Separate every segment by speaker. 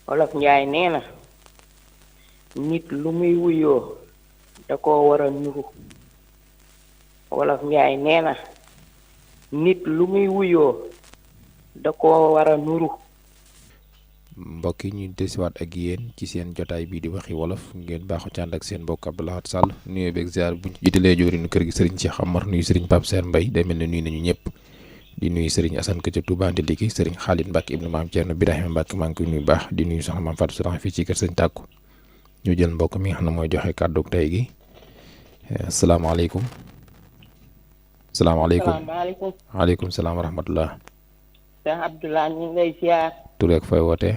Speaker 1: Olof Njaay nee na nit lu muy wuyoo da koo war a nuru. Wolof Njaay nee na nit lu muy wuyoo da koo war a nuru.
Speaker 2: mbokk yi ñu desiwaat ak yéen ci seen jotaay bii di waxi wolof ngeen baaxu ci ànd ak seen mbokk Abdou Lahad Sall nuyoo beeg ziar bu ñu jiitalee joorin kër gi sëriñ Cheikh Amar nuyu sëriñ Pape Serre Mbaye day mel ne nuyu nañu ñëpp di nuyu sëriñ Assane Ka ca Touba Ndiliki sëriñ Khalid Mbacke ibnu maam Thierno Birahima Mbacke maa ngi koy nuyu baax di nuyu soxna maam Fatou Sourang fii ci kër sëñ Tàkku ñu jël mbokk mi nga xam ne mooy joxe kàddu tey gi asalaamaaleykum. salaamaaleykum
Speaker 1: salaamaaleykum.
Speaker 2: waaleykum salaam wa rahmatullah.
Speaker 1: Cheikh Abdoulaye ñu ngi lay ziar.
Speaker 2: tur ak fooy wootee.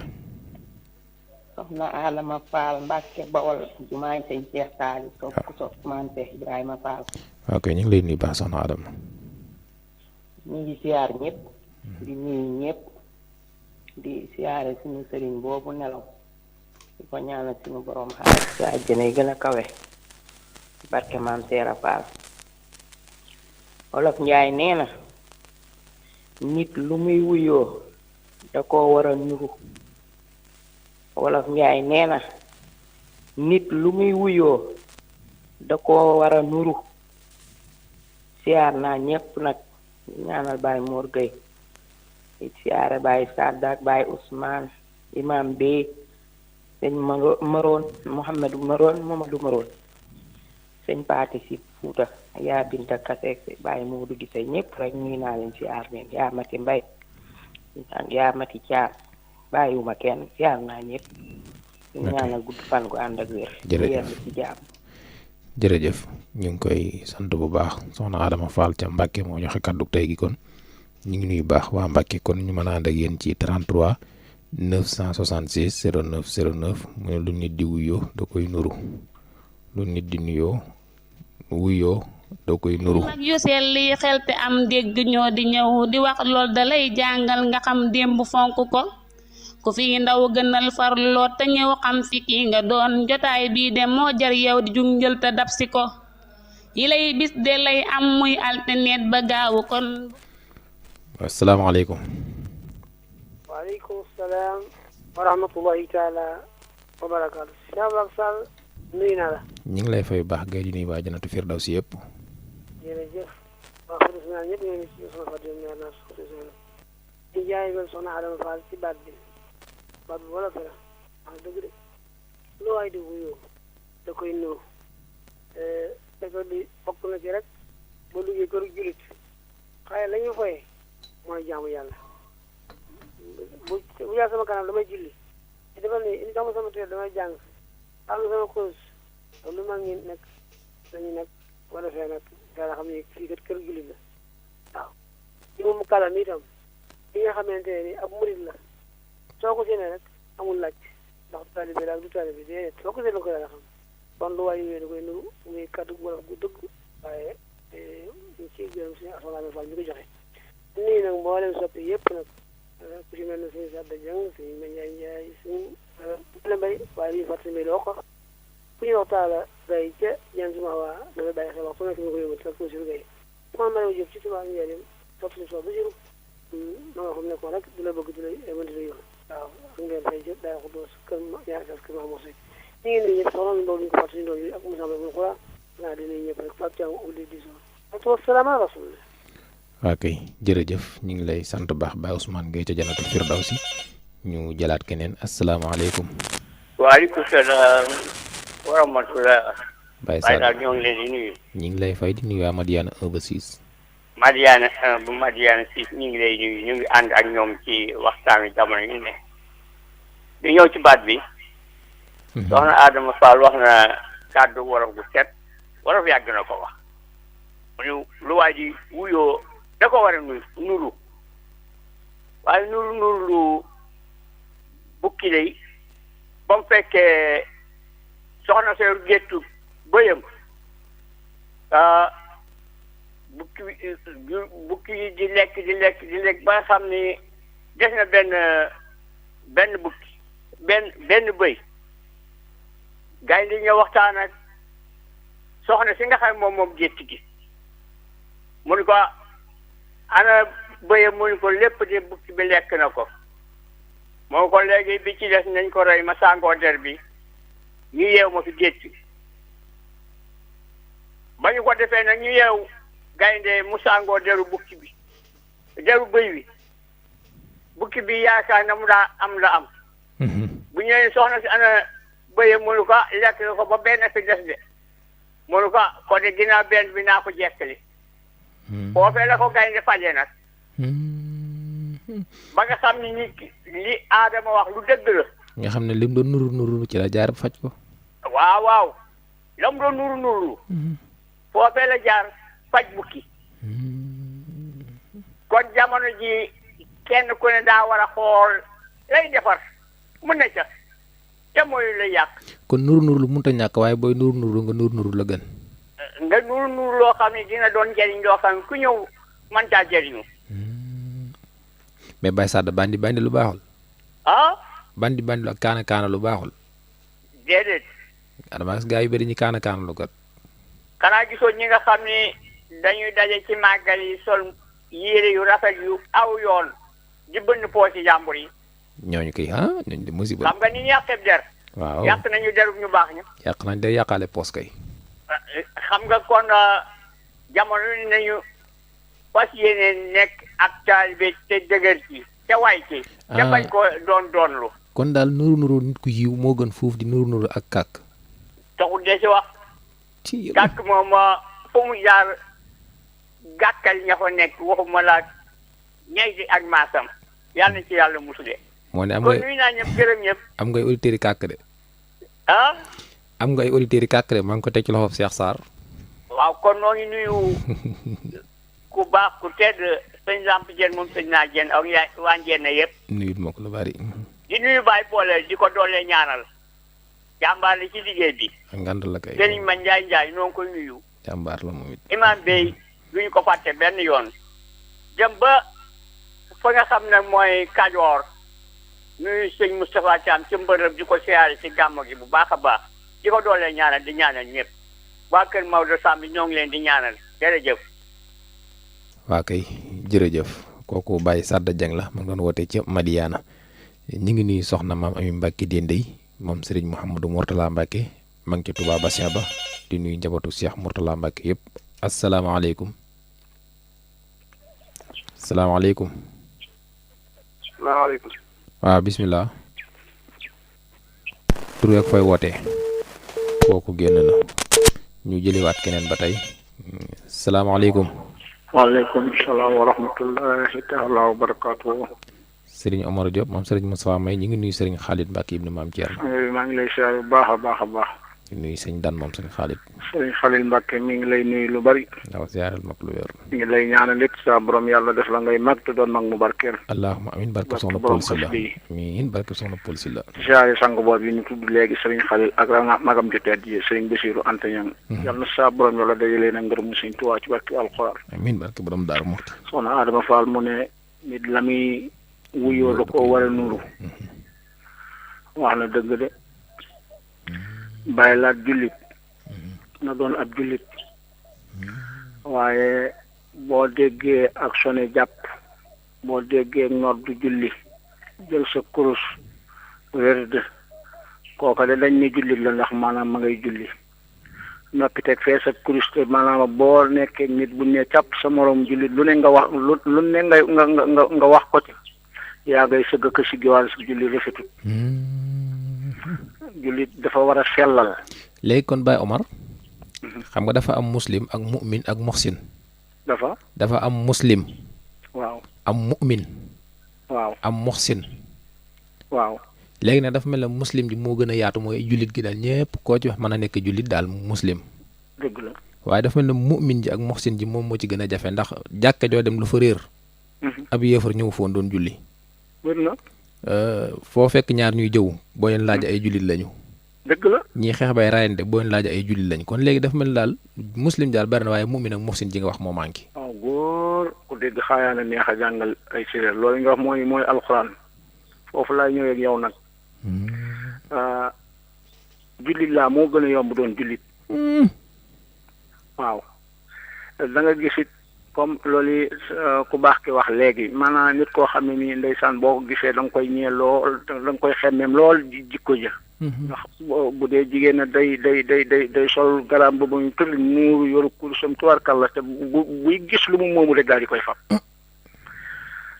Speaker 1: soxna Adama Fall Mbacke Bawol jumaay sëñ Cheikh Taali sopp maam Cheikh Ibrahima Fall.
Speaker 2: ok ñu ngi lay nuyu baax soxna Adama.
Speaker 1: ñu ngi ziar ñëpp. di nuyu ñëpp. di ziare suñu sëriñ boobu nelaw. di ko ñaanal suñu borom xaar ci àjjana yi gën a kawe. barke maam Seera Fall. Olof Njaay nee na nit lu muy wuyoo da koo war a nuru. Wolof Njaay nee na nit lu muy wuyoo da koo war a nuru. siyaar naa ñépp nag ñaanal Baye Mor Gueye it siyaare Baye Saddak Baye Ousmane imam Bey sëñ Maroon Mouhamadou Maroon Mamadou Maroon sëñ Paati si Fuuta yaa Binta Kaseek Baye Moodu Gise ñépp rek ñuy naa leen siyaar leen yaa Mati Mbay yaa Mati Caam bàyyiwuma kenn siyaar naa ñépp ñu ñaanal gudd fan gu ànd ak wér
Speaker 2: jërëjëf
Speaker 1: ci jàmm.
Speaker 2: jërëjëf ñu ngi koy sant bu baax soxna Adama Fall ca Mbacke moo joxe kàddu tey gi kon ñu ngi nuyu baax waa Mbacke kon ñu mën a ànd ak yéen ci 33 966 09 09 mu ne lu nit di wuyoo da koy nuru lu nit di nuyoo wuyoo da koy nuru.
Speaker 3: mag yu sell yi xel te am dégg ñoo di ñëw di wax lool da lay jàngal nga xam démb fonk ko ku fi ndaw gënal farloo te ñëw xam fi ki nga doon jotaay bii de moo jar yow di junjël te dab si ko yi lay bis de lay am muy alternet ba gaawu kon.
Speaker 2: asalaamaaleykum.
Speaker 4: waaleykum salaam wa rahmatullahi taala wa barakaatu. Cheikh Abdou Sall nuyu naa la.
Speaker 2: ñu ngi lay fay baax gay di nuyu waa Janatu Firdawsi yëpp.
Speaker 4: jërëjëf waa Fodou Sina ñëpp ñu ngi ci soxna Fatou ñaar naa Fodou Sina di jaaygal soxna Adama Fall ci baat bi wala fera wax dëgg de lu waay di wuyoo da koy nuru da ko di bokk na ci rek ba duggee këru julit xëy la ñuy foyee mooy jaamu yàlla bu yaa sama kanam damay julli ci defal ni indi sama téere damay jàng am sama cause lu mag ñi nekk dañu nekk wala fee nag dara xam ne fii kat kër jullit la waaw ci moom kalam itam li nga xamante ne ni ab murid la soo ko séenee rek amul laaj ndax du taalibe la ak du taalibe déedéet soo ko séenee ko dara xam kon lu waay yooyu da koy nuru muy kàddu wala gu dëgg waaye ñu ciy gërëm suñu asalaamaaleykum Fall ñu ko joxe nii nag mboolem soppi yëpp nag ku ci mel ne suñu Sadda Jang suñu Mandiaye Ndiaye suñu Bale Mbaye waaye li ñu fàttali mbay doo ko ku ñuy wax taala gay ca jan suma waa dafay bàyyi xel wax ku nekk ñu ko yóbbu ak Basiru Gay man ma jóg ci Tuubaa njëriñ sotti soo Basiru ma nga xam ne ko rek du la bëgg du la mënti la yoon waaw ak ngeen fay jëpp daay ko doos kër ñaari tas kër maa mosay ñu ngi nuyu ñëpp soxna Ndow ñu ko fàttali Ndow yi ak Moussa Mbaye bu xura naa di nuyu ñëpp rek Pape Thiam uli diso ak wasalaam ala rasulillah.
Speaker 2: waa kay jërëjëf ñu ngi lay sant baax Baye Ousmane Gueye ca Janatu Firdawsi ñu jëlaat keneen asalaamaaleykum.
Speaker 5: waaleykum salaam wa rahmatulah.
Speaker 2: Baye
Speaker 5: Baye
Speaker 2: Sall
Speaker 5: daal ñoo ngi leen di nuyu.
Speaker 2: ñu ngi lay fay di nuyu waa Madiana 1 ba 6.
Speaker 5: Madiana 1 bu Madiana 6 ñu ngi lay nuyu ñu ngi ànd ak ñoom ci waxtaan wi jamono yu ne. di ñëw ci baat bi. soxna Adama Fall wax na kàddu wolof gu set wolof yàgg na ko wax. mu ne lu waa ji wuyoo da ko war a nuru waaye nuru lu bukki lay ba mu fekkee soxna seeru géttu bëyam bukki yi di lekk ba xam ni des na benn bukki benn bëy gaynde di ñëw waxtaan ak soxna si nga xam moom gétt gi mu ni ko ana bëyam mu ni ko lépp de bukki bi lekk na ko moo ko léegi bi ci des nañ ko rey ma sàngoo der bi ñu yeew ma fi gétt ba ñu ko defee nag ñu yeew gaynde mu sàngoo deru bukki bi deru bëy wi bukki bi yaakaar na mu daa am la am bu ñëwee soxna si ana bëye mënu ko lekk ko ba benn fi des de mënu ko de ginnaaw benn bi naa ko jekkali foofee la ko gaynde faje nag ba nga xam ni nit ki li Adama wax lu dëgg la
Speaker 2: nga xam ne lim doon nuru ci la jaar faj ko.
Speaker 5: waaw la mu doon nuru foofee la jaar faj bukki kon jamono ji kenn ku ne daa war a xool lay defar mën na ca te mooy la yàq.
Speaker 2: kon nuru lu mënut a ñàkk waaye booy nuru nga nuru la gën.
Speaker 5: nga nuru loo xam ne dina doon njëriñ loo xam ne ku ñëw mën caa jëriñu.
Speaker 2: mais Baye Sada bandi lu baaxul.
Speaker 5: ah.
Speaker 2: bandi ak kaana lu baaxul.
Speaker 5: déedéet.
Speaker 2: adama gaa yu bëri ñi kaana lu kat.
Speaker 5: xanaa gisoo ñi nga xam ni dañuy daje ci màggal yi sol yére yu rafet yu aw yoon di bënn poosi jàmbur yi.
Speaker 2: ñooñu kay ñooñu de musiba.
Speaker 5: xam nga ni ñu yàqee der.
Speaker 2: waaw
Speaker 5: yàq nañu derub ñu baax ña.
Speaker 2: yàq nañ de yàqaale poos kay.
Speaker 5: xam nga kon jamono nañu fas yéene nekk ak taalibe te dëgër ci te way ci. te bañ ko doonlu.
Speaker 2: kon daal nuru nit ku yiw moo gën foofu di nuru ak kàkk.
Speaker 5: taxul de si wax. kàkk moom fu mu jaar gàkkal ña fa nekk waxuma la ñay di ak maasam yàlla na ci yàlla musule.
Speaker 2: moo ne am
Speaker 5: kon nuyu naa ñëpp gërëm ñëpp.
Speaker 2: am ngay auditeurs yi kàkk de. am nga ay auditeurs yi kàkk de maa ngi ko teg ci loxo Cheikh Sarr.
Speaker 5: waaw kon noo ngi nuyu ku baax ku tedd sëñ Lamp Dieng moom sëñ naa Dieng ak waa Dieng yëpp.
Speaker 2: nuyut ma ko lu bari.
Speaker 5: di nuyu Baye Boole di ko doole ñaanal. jàmbaar la ci liggéey bi.
Speaker 2: ngand la kay.
Speaker 5: Sëriñ Ma Njaay noo ngi koy nuyu.
Speaker 2: jàmbaar la moom it.
Speaker 5: Imam Bey duñu ko fàtte benn yoon. dem ba fa nga xam ne mooy Kajoor nuyu sëñ Moustapha Thiam ci mbërëb di ko siyaare ci gàmmo gi bu baax a baax di ko doolee ñaanal di ñaanal ñëpp waa kër Maodo Samb ñoo ngi leen di ñaanal jërëjëf.
Speaker 2: waa kay jërëjëf kooku Baye Sada Dieng la ma ngi doon wootee ca Madiana ñu ngi nuyu soxna maam Ami Mbacke Dendey moom Serigne Mouhamadou Mourtala Mbacke ma ngi ci Touba Bassin ba di nuyu njabootu Cheikh Mourtala Mbacke yëpp asalaamaaleykum. salaamaaleykum.
Speaker 6: salaamaaleykum.
Speaker 2: waaw bisimilah. tur ak fooy wootee. kooku génn na ñu jëliwaat keneen ba tey. salaamaaleykum.
Speaker 6: waaleykum salaam wa rahmatullahi taala wa barakaatu.
Speaker 2: Serigne Omar Diop moom Serigne Moustapha May ñu ngi nuyu Serigne Khalid Mbacke ibnu Maam Thierno.
Speaker 6: maa ngi lay siyaar bu baax a baax a baax.
Speaker 2: di nuyu sëñ Dan moom Serigne Khalid.
Speaker 6: Serigne Khalil Mbacke mi ngi lay nuyu lu bari.
Speaker 2: waaw siyaaral mag lu wér.
Speaker 6: mi ngi lay ñaanal it sa borom yàlla def la ngay mag te doon mag mu barkeel.
Speaker 2: allahumma amiin barke soxna Paul Sylla amiin barke soxna Paul Sylla.
Speaker 6: siyaare sang boobu yi ñu tudd léegi Serigne Khalil ak magam ju tedd ji Serigne Bassirou Anta Niang. yàlla na sa borom yàlla dajalee na ngërëm Serigne Touba ci barke alxuraan.
Speaker 2: amiin barke borom Daaru Muxti.
Speaker 6: soxna Adama Fall mu ne nit la muy wuyoo da koo war a nuru. wax na dëgg de. bàyyi laat jullit. na doon ab jullit. waaye boo déggee ak sone jàpp boo déggee noddu julli jël sa kurus wérd kooka de dañ ne jullit la ndax maanaam ma ngay julli noppi teg fee sa kurus te maanaam boo nekkee nit bu ne càpp sa moroom jullit lu ne nga wax lu ne nga wax ko ci yaa ngay sëgg ka si giwaal sa julli rafetut jullit dafa war a sellal.
Speaker 2: léegi kon Baye Omar. xam nga dafa am muslim ak mu'min ak muhsin. dafa am muslim.
Speaker 6: waaw
Speaker 2: am mu'min.
Speaker 6: waaw
Speaker 2: am muhsin.
Speaker 6: waaw
Speaker 2: léegi nag dafa mel ne muslim ji moo gën a yaatu mooy jullit gi daal ñëpp koo ci wax mën a nekk jullit daal muslim.
Speaker 6: dëgg la
Speaker 2: waaye dafa mel ne mu'min ji ak muhsin ji moom moo ci gën a jafe ndax jàkka joo dem lu fa réer. ab yéefar ñëw foon doon julli.
Speaker 6: wér na.
Speaker 2: foo fekk ñaar ñuy jëw boo leen laaj ay jullit lañu.
Speaker 6: dëgg la
Speaker 2: ñii xeex bay rayante boo leen laaj ay jullit lañ kon léegi dafa mel daal muslim daal bari na waaye mu'min ak muhsin ji nga wax moo manqué.
Speaker 6: waaw góor ku dégg xaayaana neex a jàngal ay séeréer loolu nga wax mooy alxuraan foofu laay ñëwee ak yow nag. jullit laa moo gën a yomb doon jullit. waaw da nga gis it comme loolu ku baax ki wax léegi maanaam nit koo xam ne nii ndeysaan boo ko gisee da nga koy ñee lool da nga koy xemmeem lool jikko ja ndax bu dee jigéen na day sol garam ba ñu tëdd muuru yoru kursam tuwarkal la te buy gis lu mu moomu rek daal di koy fab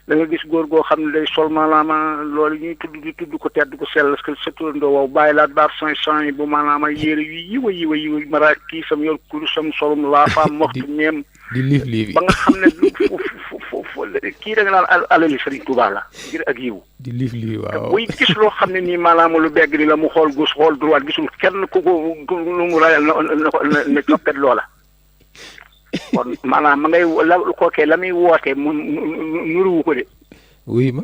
Speaker 6: da nga gis góor goo xam ne day sol maanaam loolu ñuy tudd ko tedd ko sell parce que sa turandoo wow bàyyi laat baar san bu maanaam yére yu yiwa mara kii sam yor kursam solum laafaam waxtu ñeem
Speaker 2: di liif
Speaker 6: ba nga xam ne kii da nga naan alali Sëriñ Tuubaa la ngir ak yiw
Speaker 2: di liif waaw
Speaker 6: buy gis loo xam ne nii maanaam lu begg ni la mu xool gauche xool droite gisul kenn ku lu mu rayal na coppet loola kon maanaam ma ngay kookee la muy woote mu nuruwu ko de
Speaker 2: wuy ma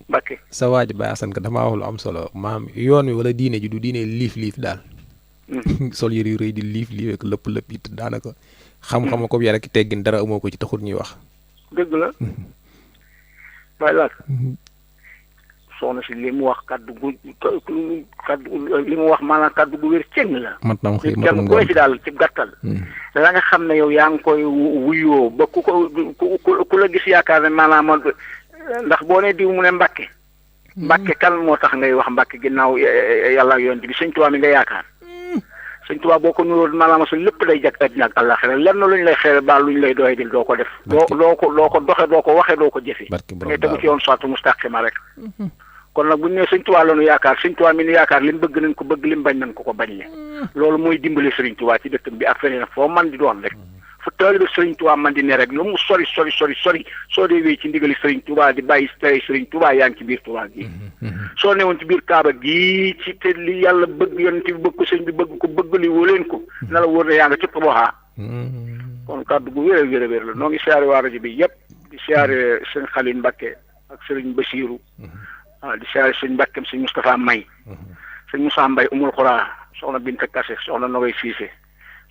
Speaker 6: Mbakke
Speaker 2: sa waaj Baye Assane ka damaa wax lu am solo maam yoon wi wala diine ji du diine liif daal sol yëre yu rëy di liif ak lëpp it daanaka xam-xama ko yar ak teggin dara amoo ko ci taxul ñuy wax
Speaker 6: dëgg la bàyyi laat soxna si li mu wax kaddu li mu wax maanaam kaddu gu wér cëng la
Speaker 2: mat na xëy
Speaker 6: kenn koy ci daal ci gàttal la nga xam ne yow yaa ngi koy wuyoo ba ku la gis yaakaar ne maanaam ndax boo ne diw mu ne Mbàkke kan moo tax ngay wax Mbàkke ginnaaw yàlla ak yoon bi Sëñ Tuubaa mi nga yaakaar Sëñ Tuubaa boo ko nuróo maanaam sa lépp day jag àddina ak àllaaxira lenn luñ lay xeere baal luñ lay doy dil doo ko def doo ko doxe doo ko waxe doo ko jëfe da ngay tegu ci yoon saatu mustaqima rek kon nag bu ñu nee Sëñ Tuubaa la ñu yaakaar Sëñ Tuubaa mi ñu yaakaar li mu bëgg nañ ko bëgg li mu bañ nañ ko bañ le loolu mooy dimbali Sëriñ Tuubaa ci dëkkam bi ak feneen foo man di doon rek fu taalibe Sëriñ Tuubaa man di ne rek lu mu sori soo dee wéy ci ndigali Sëriñ Tuubaa di bàyyi tere Sëriñ Tuubaa yaa ngi ci biir Tuubaa gi soo newoon ci biir Kaaba gii ci te li yàlla bëgg yonent bi bëgg ko sëñ bi bëgg ko bëgg li wóoleen ko na la wóor ne yaa nga ci Porokhane kon kàddu gu wér a wér la noo ngi siyaare waa rajo bi yëpp di siyaare sëñ Xalil Mbakke ak sëriñ Basiiru di siyaare sëñ Mbakkeem sëñ Moustapha May sëñ Moussa Mbay Umul Xuraa soxna Binta Kase soxna Nogay Siise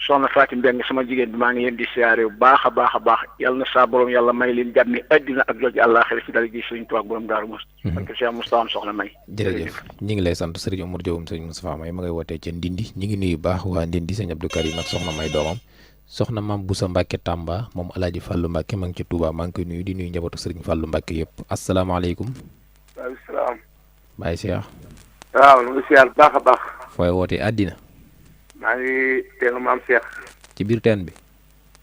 Speaker 6: soxna Fatim Mbeng sama jigéen bi maa ngi leen di siyaare bu baax a baax yàlla na saa borom yàlla may leen jàmmi àddina ak jooju àllaaxira ci dara ji Sëriñ Tuubaa borom Daaru Musti parce que Cheikh Moustapha soxna May
Speaker 2: jërëjëf ñi ngi lay sant Sëriñ Omar Diop Sëriñ Moustapha May ma ngay wootee ca Ndindi ñi ngi nuyu baax waa Ndindi sëñ Abdou Karim ak soxna May doomam soxna Maam Boussa Mbacke Tamba moom Alaaji Fàllu Mbacke ma ngi ci Touba maa ngi koy nuyu di nuyu njabootu Sëriñ Fàllu Mbacke yëpp asalaamaaleykum
Speaker 5: waaleykum salaam
Speaker 2: Baye Cheikh
Speaker 5: waaw nu ngi siyaar baax a baax
Speaker 2: fooy wootee àddina
Speaker 5: maa ngi teenu maam Cheikh
Speaker 2: ci biir teen bi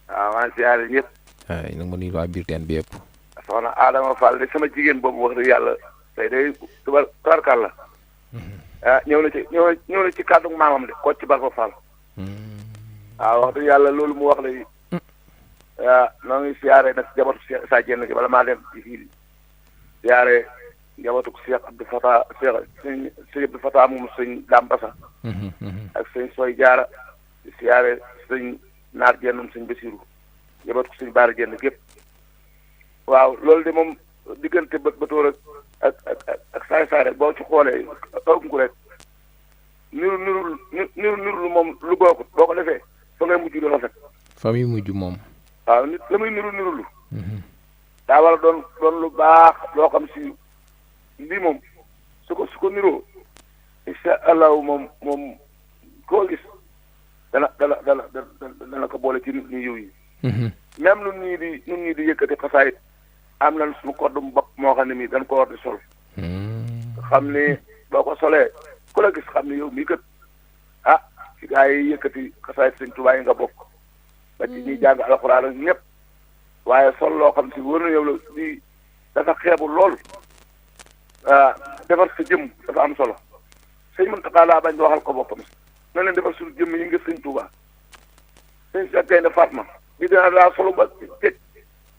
Speaker 5: waaw maa ngi siyaare ñëpp
Speaker 2: waaw nag ma nuyu waa biir teen bi yëpp
Speaker 5: soxna Adama Fall de sama jigéen boobu wax dëgg yàlla tey day tubarkal la ñëw na ci kàddu maamam de ko ci Barba Fall waaw wax dëgg yàlla loolu mu wax la noo ngi siyaare nag jabatu sa jenn gi bala maa dem ci fii siyaare njabootu Cheikh Abdou Fatah sëñ Abdou Fatah moom sëñ Dame Bassa ak sëñ Soy Jaara di siyaare sëñ Naar Jennum sëñ Basiru njabootu sëñ Baara Jenn gépp waaw loolu de moom diggante bëtóor ak saay rek boo ci xoolee ëpp ko rek niru lu moom lu boo ko defee fa ngay mujj lu rafet
Speaker 2: fa muy mujj moom
Speaker 5: waaw nit la muy niru lu daa war a doon lu baax loo xam si lii moom su ko niroo insha allahu moom koo gis dana ko boole ci nit ñi yiw yi même nun ñii di yëkkati xasaayit am nañ suñu koddum bopp moo xam ne mii dañ ko war di sol xam ni boo ko solee ku la gis xam ne yow mii kat ci gaa yi yëkkati xasaayit Sëñ Tuubaa yi nga bokk ba ci ñuy jàng alxuraan ak ñëpp waaye sol loo xam si wër na yow la di dafa xeebu lool defar sa jëmm dafa am solo sëñ Muntaxa laa bañ waxal ko boppam na leen defar suñu jëmm yi nga Sëñ Tuubaa sëñ sa Gaynde Fatma bi dina daa solo ba tëj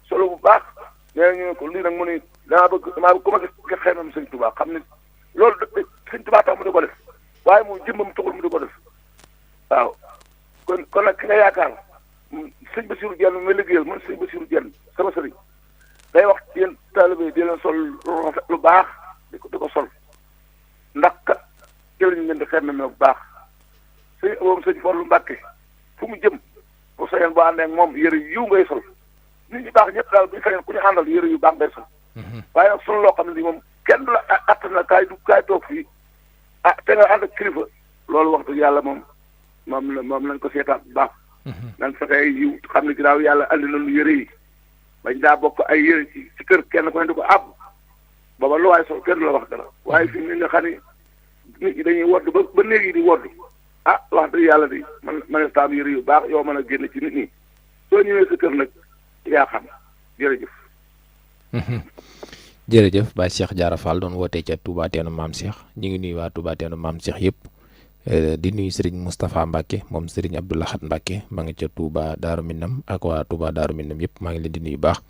Speaker 5: solo bu baax nee ñu ne ko lii nag mu ni damaa bëgg ku ma gis nga xeemam Sëñ Tuubaa xam ne loolu Sëñ Tuubaa tax mu di ko def waaye moom jëmmam taxul mu di ko def waaw kon nag ki nga yaakaar sëñ Basiru Jenn ma liggéeyal man sëñ Basiru Jenn sama sëriñ day wax yéen taalibe di leen sol lu baax di ko sol ndax kat jëriñ leen di xemme bu baax sëñ Fallu Mbàkke fu mu jëm bu sañoon boo àndee ak moom yëre yu ngay sol nit ñi baax ñëpp daal bu ñu sañoon ku ñu àndal yëre yu baax ngay sol waaye nag sol loo xam ne ni moom kenn du la attan na kaay toog fii te nga ànd ak kilifa loolu wax dëgg yàlla moom lañ ko seetaat bu baax nan fexee yiw xam ne ginnaaw yàlla andi nañu yëre yi
Speaker 7: bañ daa bokk ay yére ci kër kenn ko ne di ko àbb booba lu waay sol kenn la wax dara waaye fi mu ne nga xam ne nit ñi dañuy wodd ba néeg yi di wodd wax dëgg yàlla di man taam yére yu baax yoo mën a génn ci nit ñi soo ñëwee sa kër nag yaa xam jërëjëf.
Speaker 2: jërëjëf Baye Cheikh Diarra Fall doon wootee ca Touba Teenu Maam Cheikh ñu ngi nuyu waa Touba Teenu Maam Cheikh yëpp di nuyu Serigne Moustapha Mbacke moom Serigne Abdou Lahad Mbacke ma ngi ca Touba Daaru Minam ak waa Touba Daaru Minam yëpp maa ngi leen di nuyu baax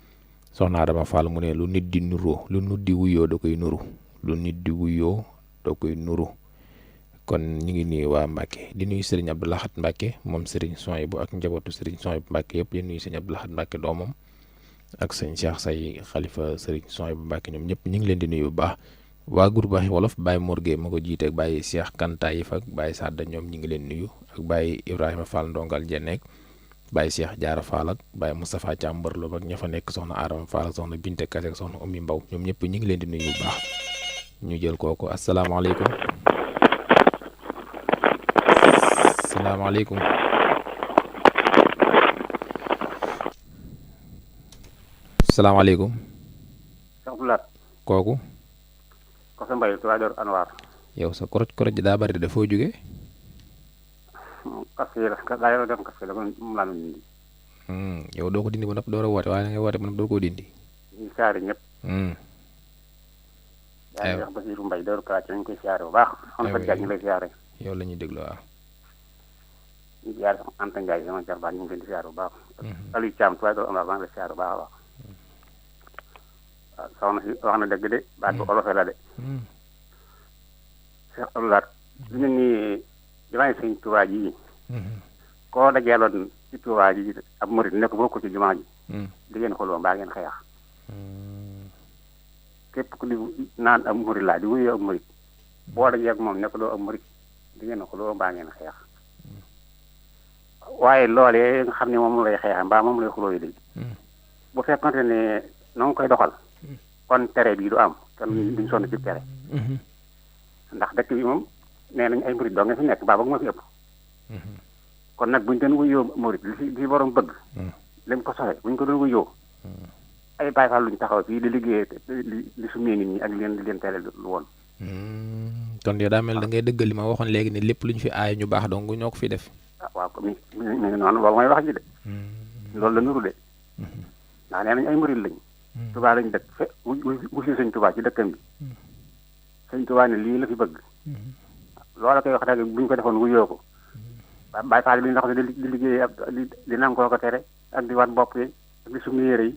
Speaker 2: soxna Adama Fall mu ne lu nit di nuroo lu nit di wuyoo da koy nuru lu nit di wuyoo da koy nuru kon ñu ngi nuyu waa Mbacke di nuyu Serigne Abdou Lahad Mbacke moom Serigne Souhaïbou ak njabootu Serigne Souhaïbou Mbacke yëpp di nuyu Serigne Abdou Lahad Mbacke doomam ak sëñ Cheikh Say xalifa Serigne Souhaïbou Mbacke ñoom ñëpp ñu ngi leen di nuyu bu baax waa groupe Waxi Wolof Baye Morgue ma ko jiite ak Baye Cheikh Kantaayif ak Baye Sadda ñoom ñu ngi leen nuyu ak Baye Ibrahima Fall Ndongal Jenneek Baye Cheikh Diarra Fall ak Baye Moustapha Thiam Mbërlo ak ña fa nekk soxna Adama Fall ak soxna Binte Kase ak soxna Oumy Mbaw ñoom ñëpp ñu ngi leen di nuyu bu baax ñu jël kooku asalaamaaleykum asalaamaaleykum salaamaaleykum kooku
Speaker 8: ko sa mbay tuwaa door Anwar
Speaker 2: yow sa koroj ji daa bari dafoo jóge
Speaker 8: kasi la daa yoo dem kasi la moom laa doon dindi
Speaker 2: yow doo ko dindi ba nopp door a woote waaye da ngay woote ba nopp doo koo dindi
Speaker 8: ñu siyaare ñëpp yaa ngi wax Basiru Mbay door kaa ci nañ koy siyaare bu baax xam na fa jaaj ñu lay siyaare
Speaker 2: yow la ñuy déglu waaw
Speaker 8: ñu siyaare sama Anta Ndiaye sama jarbaan ñu ngi leen di siyaare bu baax Aliou Thiam tuwaa door Anwar maa ngi lay siyaare bu baax a baax soxna si wax na dëgg de baat bu olofe la de Cheikh Abdoulaye li ñu ni jumaay sëñ Tuubaa ji koo dajeeloon ci Tuubaa ji ab murit nekk bokku ci jumaa ji di ngeen xuloo mbaa ngeen xeex képp ku di naan ab murit laa di wuyoo ab murit boo dajee ak moom nekk doo ab murit di ngeen xuloo mbaa ngeen xeex waaye loolee nga xam ne moom lay xeex mbaa moom lay xuloo yi de bu fekkonte ne noo ngi koy doxal kon tere bii du am kon duñ sonn ci tere ndax dëkk bi moom nee nañ ay murit doo nga fi nekk baa boog moo fi ëpp kon nag buñ doon wuyoo murit li borom bëgg lim ko soxe buñ ko doon wuyoo ay Baay Faal luñ taxaw fii di liggéey di sumee nit ñi ak di leen tere lu woon
Speaker 2: kon yow daa mel da ngay dëggal li ma waxoon léegi ne lépp luñ fi aay ñu baax donc ñoo ko fi def
Speaker 8: waaw mi ngi noonu loolu mooy wax ji de loolu la nuru de ndax nee nañ ay murit lañ Tuubaa lañ dëkk fe wu si sëñ Tuubaa ci dëkkam bi sëñ Tuubaa ne lii la fi bëgg loola koy wax rek buñ ko defoon wuyoo ko Baay Faal bi ñu tax di liggéey ak di nangoo ko tere ak di wan bopp yi ak di summi yére yi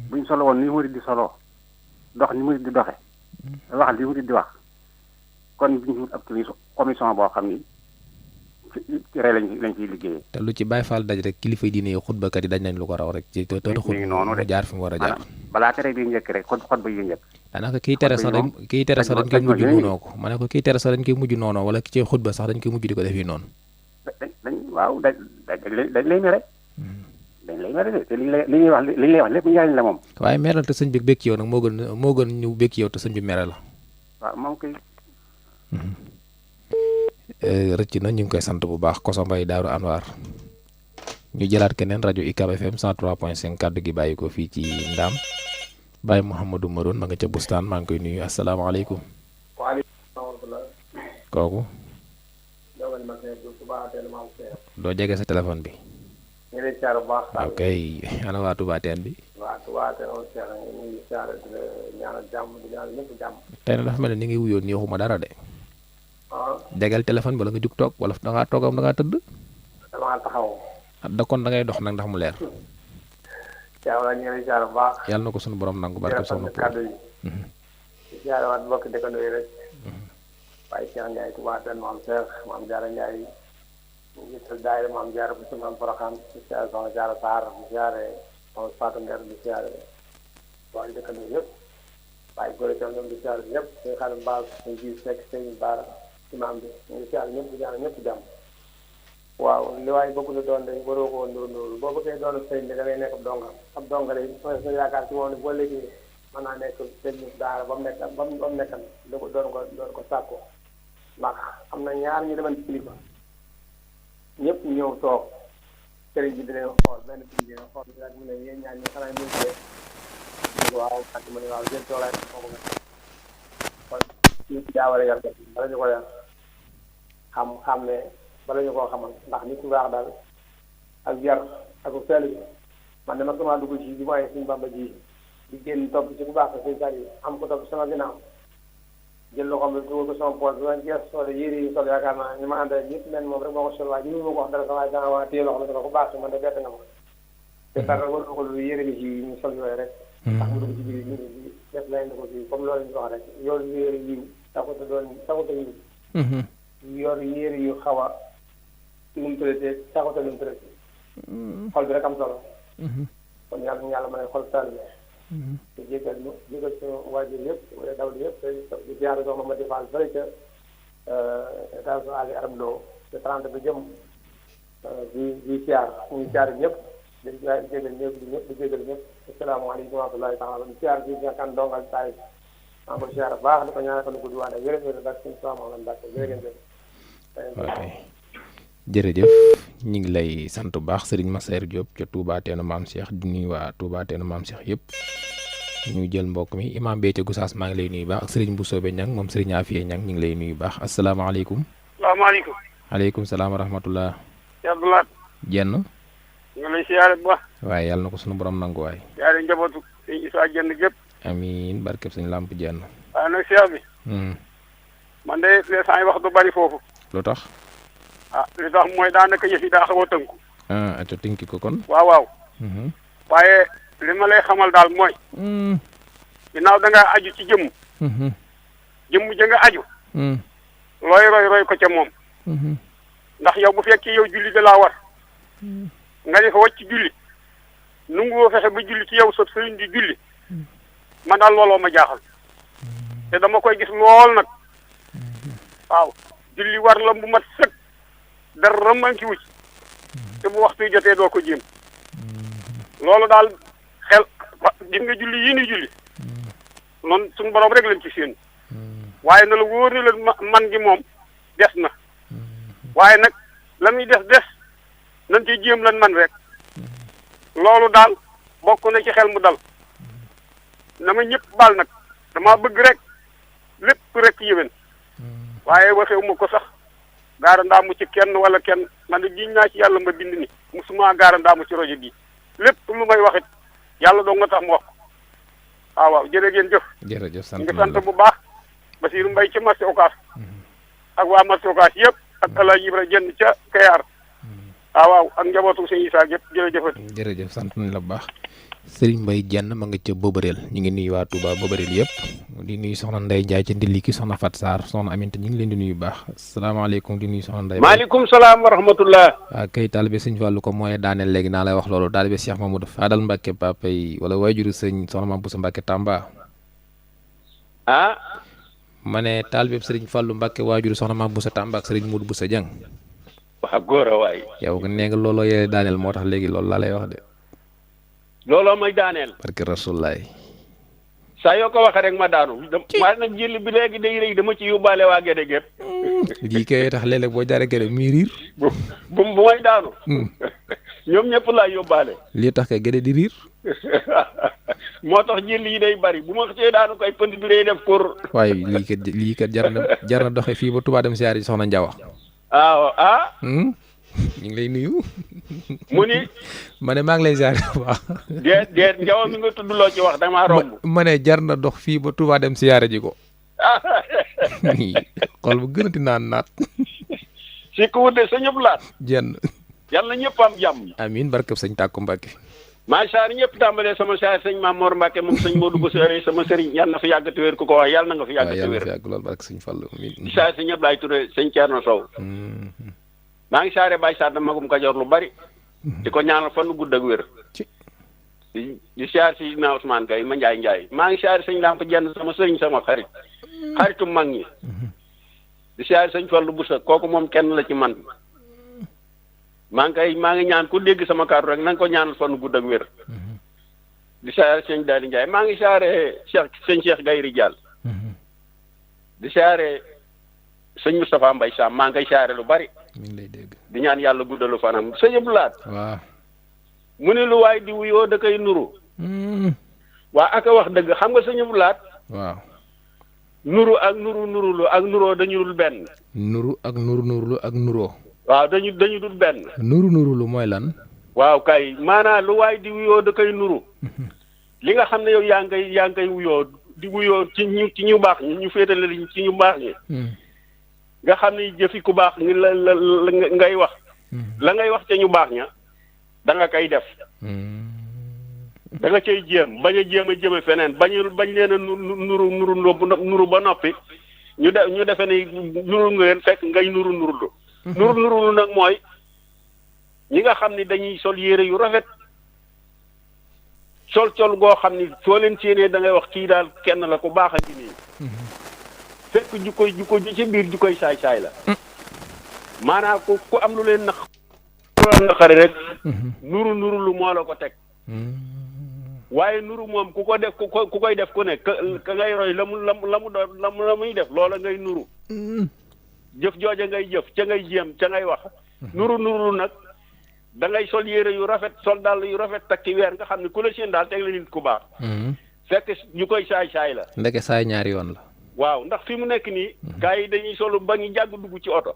Speaker 8: buñ solo woon ni murit di solo dox ni murit di doxe wax li murit di wax kon buñ ab commission boo xam ni ci rey lañ ciy liggéeyee
Speaker 2: te lu ci Baay Faal daj rek kilifa diine yi xutbakat yi dañ nañ lu ko raw rek ci tootu xut
Speaker 8: noonu de
Speaker 2: jaar fi mu war a jaar
Speaker 8: balaa tere bi njëkk rek xutba yi njëkk
Speaker 2: daanaka kiy tere sax dañ koy mujj noonoo ko ma ne ko kiy tere sax dañ koy mujj noonoo wala ki ci xutba sax dañ koy mujj di ko defi noonu
Speaker 8: waaw dañ lay mere dañ lay mere de te li ñuy wax lépp njariñ la moom
Speaker 2: waaye meral te sëñ bi bëgg ci yow nag moo gën ñu bëgg ci yow te sëñ bi mere la
Speaker 8: waaw moom koy
Speaker 2: rëcc na ñu ngi koy sant bu baax Koso Mbay Daaru Anwar ñu jëlaat keneen rajo UCAB FM 103.5 kàddu gi bàyyi ko fii ci Ndaam Baye Mouhamadou Maroon ma nga ca bustaan maa ngi koy nuyu asalaamaaleykum. kooku. doo jege sa téléphone bi. ok ana waa Touba Teen bi. tey nag dafa mel ni ngi wuyoo nii waxuma dara de. jegal téléphone bi wala nga jug toog wala da ngaa toog am da ngaa tëdd.
Speaker 9: damaa taxaw.
Speaker 2: da kon da ngay dox nag ndax mu leer.
Speaker 9: yàlla ñu ngi lay ziar bu baax.
Speaker 2: yàlla na ko suñu borom nangu barke soxna Poul.
Speaker 9: kàddu yi. di ziar waat mbokk dëkkandoo yi rek. waaye Cheikh Ndiaye Touba Teen maam Cheikh maam Diarra Ndiaye. ñu ngi tëdd daayira maam Diarra bu ci maam Porokhane di ziar soxna Diarra Sarr di ziare moom Fatou Nder di ziare waa dëkkandoo yëpp. waaye góor itam ñoom di ziare ñëpp suñu xarit Ba suñu ji Seck Sëñ Baara imaam bi ñu ngi ziare ñëpp di ziare ñëpp jàmm. waaw li waaye bëgg na doon day waroo ko woon loolu boo bëggee doon sëñ bi da ngay nekk ab donga lay soo yaakaar ci moom ne boo léegi mën naa nekk sëñ daara ba mu nekk ba mu nekkan doon ko sàkko ndax am na ñaar ñu deman kilifa ñëpp ñëw toog sëriñ bi dinañ xool benn bi dina xool bi daal mu ne yéen ñaar ñi xanaa ñu ngi waaw ak mu ne waaw jël toolaay foofu nga kon ñu ci jaawale yar ko bala ñu ko yar xam ne bala ñu koo xamal ndax nit ku baax daal ak yar ak sell bi man dama sama dugg ci bi waaye suñu Bamba ji di génn topp ci bu baax suñu sar yi am ko topp sama ginnaaw jël loxoom bi dugal ko sama poos bi ma gees sole yére yi sol yaakaar naa ñu ma àndal ñëpp nen moom rek moo ko sol waaye ñu ma ko wax dara sa waaye danga waa téye loxo la ko baax man de bett nga ma te dara war ko lu yére ni ci ñu sol yooyu rek ndax mu dugg ci biir ñu ngi def lay na ko fii comme loolu ñu wax rek yoolu yére yiw taxuta yiw yor yére yu xaw a nu mu traité taxuta nu mu traité xol bi rek am solo kon yàlla ñu yàlla mën a xol taalibe te jégal suñu waajur yëpp wala dawli yëpp te di ziare soxna ma defal fële ca état su ali arab loo te 30 bi jëm di siyaar ñu siyaar ñëpp di jégal ñëpp di jégal ñëpp asalaamaaleykum wa rahmatullahi taala di siyaar si ñakan dongal taay maa ko siyaar baax di ko ñaanal ko nu gudd waane wér wér dak suñu sama moom dak jërëjëf
Speaker 2: jërëjëf ñu ngi lay sant bu baax Serigne Massaer Diop ca Touba Teenu Maam Cheikh di nuyu waa Touba Teenu Maam Cheikh yëpp ñu jël mbokk mi imam bee ca Gosaas maa ngi lay nuyu baax ak Serigne Bousso Ñang moom Serigne Afia Ñang ñu ngi lay nuyu baax asalaamaaleykum.
Speaker 10: salaamaaleykum.
Speaker 2: aleykum salaam wa rahmatullah.
Speaker 10: Cheikh Abdoulaye.
Speaker 2: jenn.
Speaker 10: ñu ngi lay siyaare bu baax.
Speaker 2: waaye yàlla na ko sunu borom nangu waay.
Speaker 10: siyaare njabootu sëñ Issa Jenn gépp.
Speaker 2: amiin barkeb sëñ Lamp Jenn.
Speaker 10: waaye nag Cheikh bi. man de les gens yi wax du bari foofu.
Speaker 2: lu tax.
Speaker 10: li tax mooy daanaka yëf yi daa xaw a tënku.
Speaker 2: aco tënki ko kon.
Speaker 10: waaw. waaye li ma lay xamal daal mooy. ginnaaw da ngaa aju ci jëmm. jëmm ja nga aju. looy roy ko ca moom. ndax yow bu fekkee yow julli da laa war. nga di fa wàcc julli. nunguwoo fexe ba julli ci yow sa sëriñ di julli. man daal looloo ma jaaxal. te dama koy gis lool nag. waaw julli war la bu mat sëkk. dara manki wu ci te bu waxtu jotee doo ko jéem loolu daal xel gis nga julli yi ni julli noonu suñu borom rek lañ ci seen waaye na la wóor ni la man gi moom des na waaye nag la muy des nañ ci jéem lan man rek loolu daal bokk na ci xel mu dal na ma ñëpp baal nag dama bëgg rek lépp rek yéwén waaye waxewuma ko sax gaara ndaamu ci kenn wala kenn man de giñ naa ci yàlla ma bind ni musuma gaara ndaamu ci rajo bi lépp lu may waxit yàlla doo nga tax mu wax ko waaw jërë ngeen jëf.
Speaker 2: jërëjëf sant
Speaker 10: nga sant bu baax Basiirou Mbaye ci marché Ocass ak waa marché Ocass yëpp ak El Hadj Ibra Jenn ca Kayar waaw ak njabootu sëñ Issa yëpp
Speaker 2: jërëjëf sant nañ la bu baax Serigne Mbaye Jenn ma nga ca Bobareel ñu ngi nuyu waa Touba Bobareel yëpp di nuyu soxna Ndeye Ndiaye ca Ndiliki soxna Fat Sarr soxna Aminta ñu ngi leen di nuyu bu baax asalaamaaleykum di nuyu soxna Ndeye.
Speaker 11: maaleykum salaam wa rahmatullah.
Speaker 2: waaw kay taalibe sëñ Fallou ko mooy daaneel léegi naa lay wax loolu taalibe Cheikh Mamadou Fadal Mbacke papa yi wala waajuru sëñ soxna Mame Boussa Mbacke Tamba. ma ne taalibe Serigne Fallou Mbacke waajuru soxna Mame Boussa Tamba ak Serigne Modou Boussa Dieng.
Speaker 11: waa góor a waay.
Speaker 2: yow nga nee nga looloo yee daaneel moo tax léegi loolu laa lay wax de.
Speaker 11: looloo may daaneel.
Speaker 2: barke rasulaay.
Speaker 11: saa yoo ko waxee rek ma daanu. waaye nag jël bi léegi day rëy dama ci yóbbaale waa Gédé gépp.
Speaker 2: lii kay tax léeg-léeg boo jaaree Gédé muy riir.
Speaker 11: bu may daanu. ñoom ñëpp laa yóbbaale.
Speaker 2: lii tax kay Gédé di riir.
Speaker 11: moo tax jël yi day bari bu ma xëcee daanu koy pënd bi day def kur.
Speaker 2: waaye lii kat jar na doxe fii ba Touba dem siyaare soxna Njawa. ñu ngi lay nuyu.
Speaker 11: mu ni.
Speaker 2: ma ne maa ngi lay ziare bu baax.
Speaker 11: déet Njawa mi nga tudd loo ci wax damaa romb.
Speaker 2: ma ne jar na dox fii ba Touba dem siyaare ji ko. xol bu gënati naan naat.
Speaker 11: si ku wute sa ñëpp laat.
Speaker 2: jenn.
Speaker 11: yàlla na ñëpp am jàmm.
Speaker 2: amiin barkeb sëñ Tàkku Mbàkke.
Speaker 11: maa saar ñëpp tàmbalee sama saar sëñ Maam Mor Mbàkke moom sëñ Modou Bousso sama sëriñ yàlla na fi yàgg te wér ku ko wax yàlla na nga fi yàgg te wér.
Speaker 2: yàlla na fi yàgg lool barke sëñ Fallu.
Speaker 11: di saar si ñëpp laay turé sëñ Thierno Sow. maa ngi saare Baye Sarr magum Kajoor lu bari. di ko ñaanal fan gudd ak wér. di saar si na Ousmane Gaye ma Njaay maa ngi saare sëñ Lamp Jenn sama sëriñ sama xaritu mag ñi. di saare sëñ Fallu Bousso kooku moom kenn la ci man. maa ngi ñaan ku dégg sama kàddu rek na nga ko ñaanal fan gudd ak wér. di saare sëñ Daali Njaay maa ngi saare sëñ Cheikh Gayri Diall. di saare sëñ Moustapha Mbaye Sam maa ngi koy saare lu bari.
Speaker 2: mi ngi lay dégg.
Speaker 11: di ñaan yàlla guddalu fanam sëñ Abdou Lahad
Speaker 2: waaw
Speaker 11: mu ne lu waay di wuyoo da koy nuru waa aka wax dëgg xam nga sëñ Abdou Lahad
Speaker 2: waaw
Speaker 11: nuru ak nurulu ak nuroo dañu dul benn
Speaker 2: nuru ak nurulu ak nuroo
Speaker 11: waaw dañu dul benn
Speaker 2: nurulu mooy lan
Speaker 11: waaw kay maanaam lu waay di wuyoo da koy nuru li nga xam ne yow yaa ngi koy wuyoo di wuyoo ci ñu baax ñi ñu féetale ci ñu baax ñi nga xam ne jëfi ku baax ngi la ngay wax la ngay wax ca ñu baax ña da nga koy def da nga cay jéem bañ a jëme feneen bañ leen a nuru ba noppi ñu defe ne nuru nga leen fekk ngay nurulu nurulu nag mooy ñi nga xam ne dañuy sol yére yu rafet sol goo xam ni soo leen séenee da ngay wax kii daal kenn la ku baax a ngi nii fekk jukko ji ci biir jukkoy saay-saay la maanaam ku am lu leen naqari rek nuru lu moo la ko teg waaye nuru moom ku ko def ku koy def ku ne ka ngay roy la muy def loola ngay nuru jëf jooja ngay jëf ca ngay jéem ca ngay wax nuru nag da ngay sol yére yu rafet sol dàll yu rafet takki weer nga xam ne ku la seen daal teg la nit ku baax fekk ñu koy saay-saay la
Speaker 2: ndeke saay ñaari yoon la
Speaker 11: waaw ndax fi mu nekk nii gars yi dañuy solu ba ñu jàgg dugg ci oto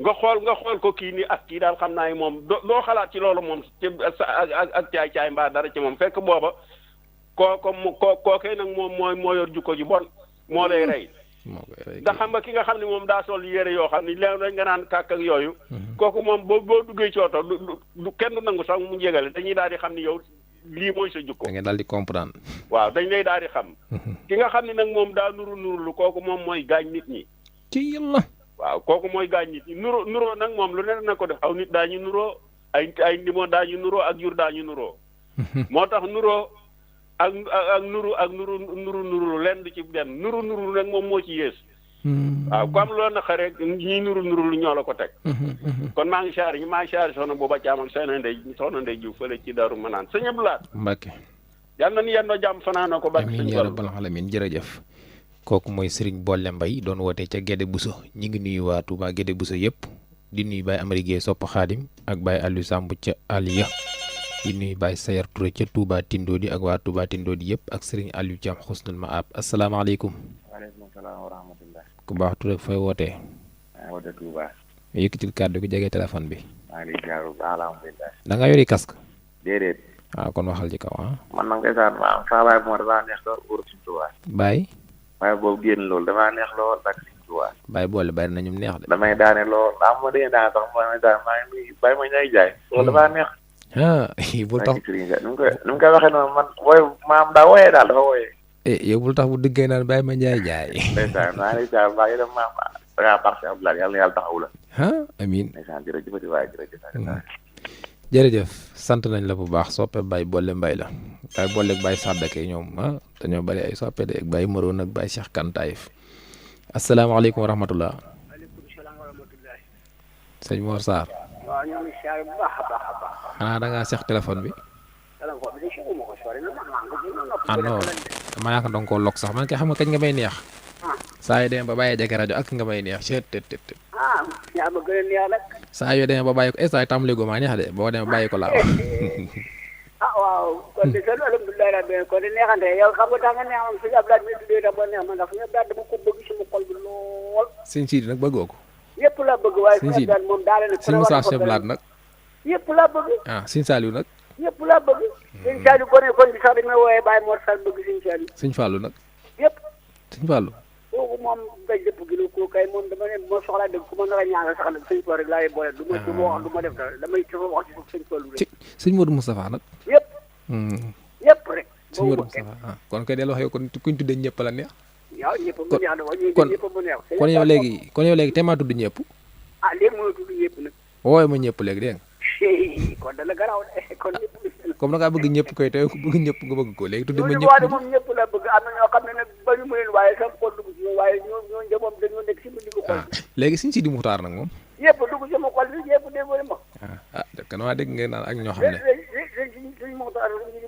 Speaker 11: nga xool ko kii nii ak kii daal xam naa ni moom doo xalaat ci loolu moom ak caay-caay mbaa dara ci moom fekk booba kookee nag moom moo yor jukko ji bon moo lay rey ndax xam nga ki nga xam ne moom daa sol yére yoo xam ne léeg nga naan kàkk ak yooyu kooku moom boo duggee ci oto du kenn du nangu sax mu jégale dañuy daal di xam ni yow lii mooy sa jukko
Speaker 2: da ngeen daal di comprendre
Speaker 11: waaw dañ lay daal di xam ki nga xam ne nag moom daa nuru lu kooku moom mooy gaañ nit ñi
Speaker 2: ci yàlla
Speaker 11: waaw kooku mooy gaañ nit ñi nuroo nag moom lu ne na ko def aw nit daañu nuroo ay ndimo daañu nuroo ak jur daañu nuroo moo tax nuroo ak nuru lenn du ci benn nuru nag moom moo ci yées waaw ku am loolu na xare ñii nuru lu ñoo la ko teg kon maa ngi siyaare soxna booba caam ak soxna ndey Juuf fële ci Daaru Manaan sëñ Abdou Lahad
Speaker 2: Mbàkke
Speaker 11: yal na ni yendoo jàmm fanaanoo ko
Speaker 2: amiin yaa rabbal aalamiin jërëjëf kooku mooy Serigne Bolle Mbaye doon wootee ca Guédé Bousso ñi ngi nuyu waa Touba Guédé Bousso yëpp di nuyu Baye Amari Gueye Sopp Xaadim ak Baye Aliou Samb ca Aliya di nuyu Baye Sayar Touré ca Touba Tindodi ak waa Touba Tindodi yëpp ak Serigne Aliou Thiam Xusnul Maab asalaamaaleykum.
Speaker 12: waaleykum salaam wa rahmatullah.
Speaker 2: ku baax Touré fooy wootee.
Speaker 12: maa ngi wootee Touba.
Speaker 2: yëkkatil kàddu gi jege téléphone bi.
Speaker 12: maa ngi lay jaar bu baax alhamdulilah.
Speaker 2: da nga yori casque.
Speaker 12: déedéet.
Speaker 2: waaw kon waxal ci kaw ah.
Speaker 12: man nag ndeysaan maa saa baay moo dafa neex lool wóor suñu Touba.
Speaker 2: Baye.
Speaker 12: waaye boobu génn loolu dafa neex lool ak suñu Touba.
Speaker 2: Baye Bolle bari na ñu neex de.
Speaker 12: damay daane lool ma dee daan sax maa ngi bàyyi ma ñay jaay. loolu dafa neex.
Speaker 2: bul tax
Speaker 12: nu mu koy waxee noonu man maam daa wooyee daal dafa wooyee.
Speaker 2: yow bul tax bu diggee naan bàyyi ma njaay jaay.
Speaker 12: ndeysaan maa ngi lay jaar baax yi maam da ngaa baax si Abdoulaye yàlla na yàlla taxawu la.
Speaker 2: amiin.
Speaker 12: ndeysaan jërëjëf waay
Speaker 2: jërëjëf sant nañ la bu baax soppe Baye Bolle Mbaye la Baye Bolle ak Baye Sadake ñoom dañoo bari ay soppe de ak Baye Maroon ak Baye Cheikh Kantaïf asalaamaaleykum wa rahmatullah.
Speaker 4: waaleykum salaam wa rahmatullah.
Speaker 2: sëñ Mor Sarr.
Speaker 4: waaw ñoo ngi siyaare bu baax a baax a baax.
Speaker 2: xanaa da ngaa seex téléphone bi.
Speaker 4: téléphone bi de si uma ko sori na man maa ngi ko
Speaker 2: non damaa yaakaar danga koo lokk sax man kay xam nga kañ nga may neex. saa yu demee ba bàyyee jege rajo ak nga may neex
Speaker 4: yaa ma gën a neex nag.
Speaker 2: saa yoo demee ba bàyyi ko saa yu tàmbalee gu maa neex de boo demee bàyyi ko laa wax.
Speaker 4: waaw kon de seen alhamdulilah rabbi kon de neexante yow xam nga tax nga neex moom suñu Abdoulaye mi tuddee da ba neex man ndax suñu Abdoulaye dama ko bëgg sama xol bi lool.
Speaker 2: sëñ Sidi nag bëggoo ko.
Speaker 4: yëpp la bëgg waaye suñu Abdoulaye moom daal na.
Speaker 2: sëñ Moussa Cheikh Blad nag.
Speaker 4: yëpp la bëgg.
Speaker 2: sëñ Saliou nag.
Speaker 4: yëpp la bëgg. sëñ Saliou boo nee kon bi sax dañ may wooyee Baye Mor Sall bëgg sëñ Saliou.
Speaker 2: sëñ Fallou nag.
Speaker 4: yëpp.
Speaker 2: sëñ Fallou.
Speaker 4: kooku moom day dëpp gi la ko kay moom dama ne moo soxlaa dëgg ku ma nar a ñaanal sax nag sëñ Fallou rek laay boole du ma wax du ma def dara damay wax ci sëñ Fallou rek.
Speaker 2: sëñ Modou Moustapha nag.
Speaker 4: yëpp. yëpp rek.
Speaker 2: sëñ Modou Moustapha kon kay del wax yow kon kuñ tuddee ñëpp la neex.
Speaker 4: waaw ñëpp mu neex na ñëpp mu neex.
Speaker 2: kon yow léegi te maa tudd ñëpp.
Speaker 4: léegi moo tudd ñëpp nag.
Speaker 2: wooye ma ñëpp léegi dégg nga.
Speaker 4: kon dana garaaw de kon ñëpp.
Speaker 2: comme da ngaa bëgg ñëpp koy te ku bëgg ñëpp nga bëgg ko léegi tudde ma ñëpp.
Speaker 4: waaye moom ñëpp la bëgg am na ñoo xam ne nag bañu mu leen waaye sama xol dugg ci ñoom waaye ñoo njëmoom dañoo nekk si mu diggu xol bi.
Speaker 2: léegi Sëñ Sidi Muxtaar nag moom.
Speaker 4: yëpp dugg sama xol bi yëpp déggoo ma.
Speaker 2: dëgg na waa dégg ngeen naan ak ñoo xam ne.
Speaker 4: Sëñ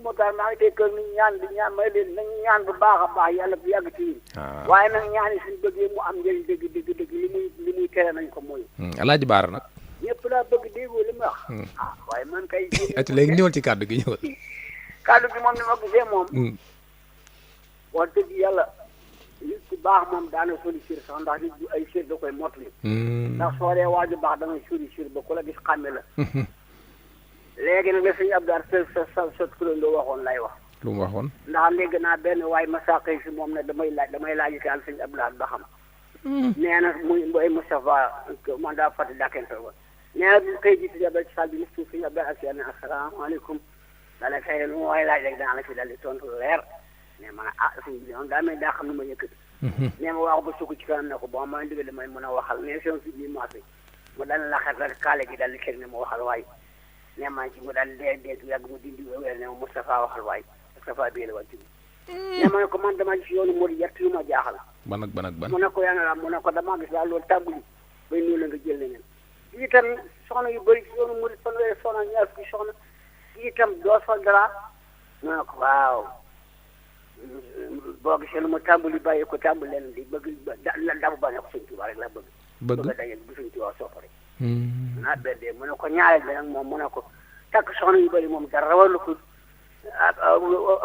Speaker 4: Muxtaar maa ngi tey kër ni ñaan bi ñaan may leen nañ ñaan bu baax a baax yàlla bu yàgg ci ñun. waaye nag ñaan yi suñu bëggee mu am njëriñ dëgg li muy tere nañ ko mooy.
Speaker 2: Alaaji Baara nag.
Speaker 13: waaye man kay.
Speaker 2: ati léegi ñëwal ci kàddu gi ñëwal.
Speaker 13: kàddu gi moom ni ma gisee moom. wax dëgg yàlla nit ku baax moom daana soli sir sax ndax nit bu ay sir da koy mottali. ndax soo dee waaju baax da ngay soli sir ba ku la gis xàmme la. léegi nag la sëñ Abdou sa turandoo waxoon lay wax.
Speaker 2: lu mu waxoon.
Speaker 13: ndax léegi naa benn waay ma saqee si moom ne damay laaj ci àll sëñ Abdou ba xam. nee na muy Moustapha man daa fàtte dàkkente woon. nee na bu koy gis yàlla ci salle bi suuf sëñ Abdou ak yéen asalaamaaleykum. daal di fay lu ma waay laaj rek dana la fi dal di tontu leer. mais man sëñ bi noonu daa mel daa xam ne ma yëkkati. nee ma wax ba sukk ci kanam ne ko bon maa ngi dégg damay mën a waxal mais seen fi bii maas bi mu dal la xet rek kaale gi dal di kër ne ma waxal waay. nee maa ngi ci mu daal dee yàgg mu dindi weer ne ma Moustapha waxal waay Moustapha bii la wàcc bi. nee ma ne ko man damaa gis yoonu Modou yett yu ma jaaxal.
Speaker 2: ban ak ban ak ban.
Speaker 13: mu ne ko yaa ngi mu ne ko damaa gis daal loolu tàmbali bay nuyu la nga jël leneen. fii itam soxna yu bëri ci yoonu Modou fanweeri soxna ñaar fukki soxna fii itam doo sol dara. mu ne ko waaw boo gisee lu ma tàmbali bàyyi ko tàmbali leen di bëgg dafa bañ a ko Sëñ Tuubaa rek la bëgg. bëgg a daje bu Sëñ Tuubaa sopp rek. naa beddee mu ne ko ñaareel bi nag moom mu ne ko takk soxna yu bëri moom dara walu ko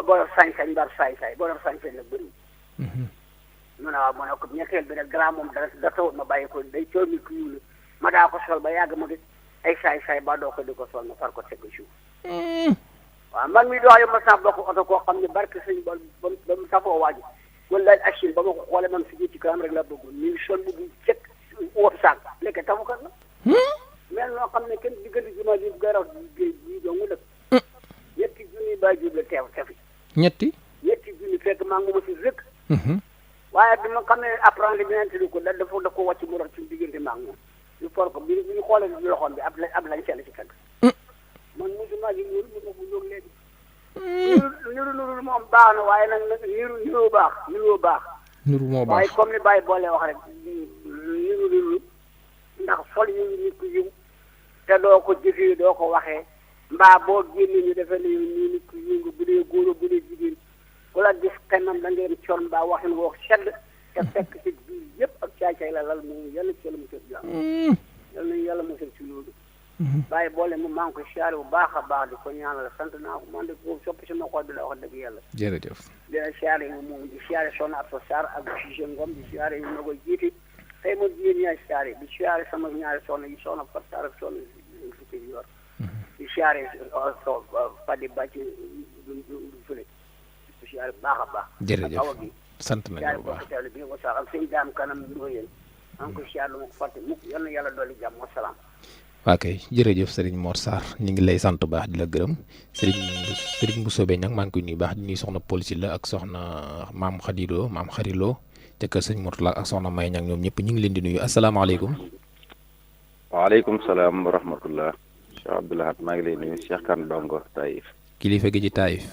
Speaker 13: borom sañ-sañ mbar saay-saay borom sañ-sañ la bëri. mu ne waaw mu ne ko ñetteel bi nag grand moom da tawut ma bàyyi ko day coow mi ku yiw ma daa ko sol ba yàgg ma gis ay saay-saay ba doo ko di ko sol ma far ko teg ko suuf. waaw man mii dox yow ma sax bokk oto koo xam ne barke sëñ ba mu safoo waaju wala achine ba ma ko xoolee man si ci kanam rek la bëggoon mi ngi sol bu cëkk wóotu saak lekk tamukat la mel noo xam ne kenn diggante jumaa ji garaw géej gi doo nga dëkk ñetti junni baa jub la tefi
Speaker 2: ñetti
Speaker 13: junni fekk maa ngi ma si rëkk waaye bi ma xam ne apprenti bi neen tëdd ko da ko wàcc mu rot ci diggante maa ngi moom ñu for ko bi ñu xoolee loxoom bi ab lañ sell ci fekk man musuma gi ñuru mu ko jóg léegi niru moom baax na waaye nag niru baax niru baax
Speaker 2: niru moo baax
Speaker 13: waaye comme ni Baye boole wax rek niru ndax fol ñu nit ku yiw te doo ko jëfee doo ko waxee mbaa boo génne ñu defee ne nii nit ku yiw nga bu dee góor bu dee jigéen ku la gis kanam da ngeen coon mbaa waxin woo sedd te fekk ci biir yëpp ak caay-caay la lal moom yàlla ci yàlla musal jàmm yàlla nañu yàlla musal ci loolu Baye boole mu maa ngi ko siyaare bu baax a baax di ko ñaanal sant naa ko man de boobu soppi sama xol bi la wax dëgg yàlla
Speaker 2: jërëjëf
Speaker 13: dina siyaare yi moom di siyaare Soxna Absa Sarr ak Cissé Ngom di siyaare yi ma koy jiite tey ma jigéen ñaari siyaare di siyaare sama ñaari soxna yi Soxna Fat Sarr ak Soxna Fukki yor di siyaare Fadi Bàcc du fële di siyaare bu baax a baax
Speaker 2: jërëjëf
Speaker 13: awa gi
Speaker 2: sant nañu bu baax
Speaker 13: siyaare bi nga ko sax ak sëñ daam kanam ndoo yéen maa ngi koy siyaare lu ma ko fàtte mukk yal na yàlla dolli jàmm wasalaam
Speaker 2: ok jërëjëf Serigne Mor Sarr ñu ngi lay sant baax di la gërëm Serigne Bousso Bey nag maa ngi koy nuyu baax di nuyu soxna Polisi la ak soxna maam Xariloo ca kër sëñ Mourtala ak soxna May ñag ñoom ñëpp ñu ngi leen di nuyu asalaamaaleykum.
Speaker 14: waaleykum salaam wa rahmatullah. Cheikh Abdoulahat maa ngi lay nuyu Cheikh Kane Dongo Taïf.
Speaker 2: kilifa gi ci Taïf.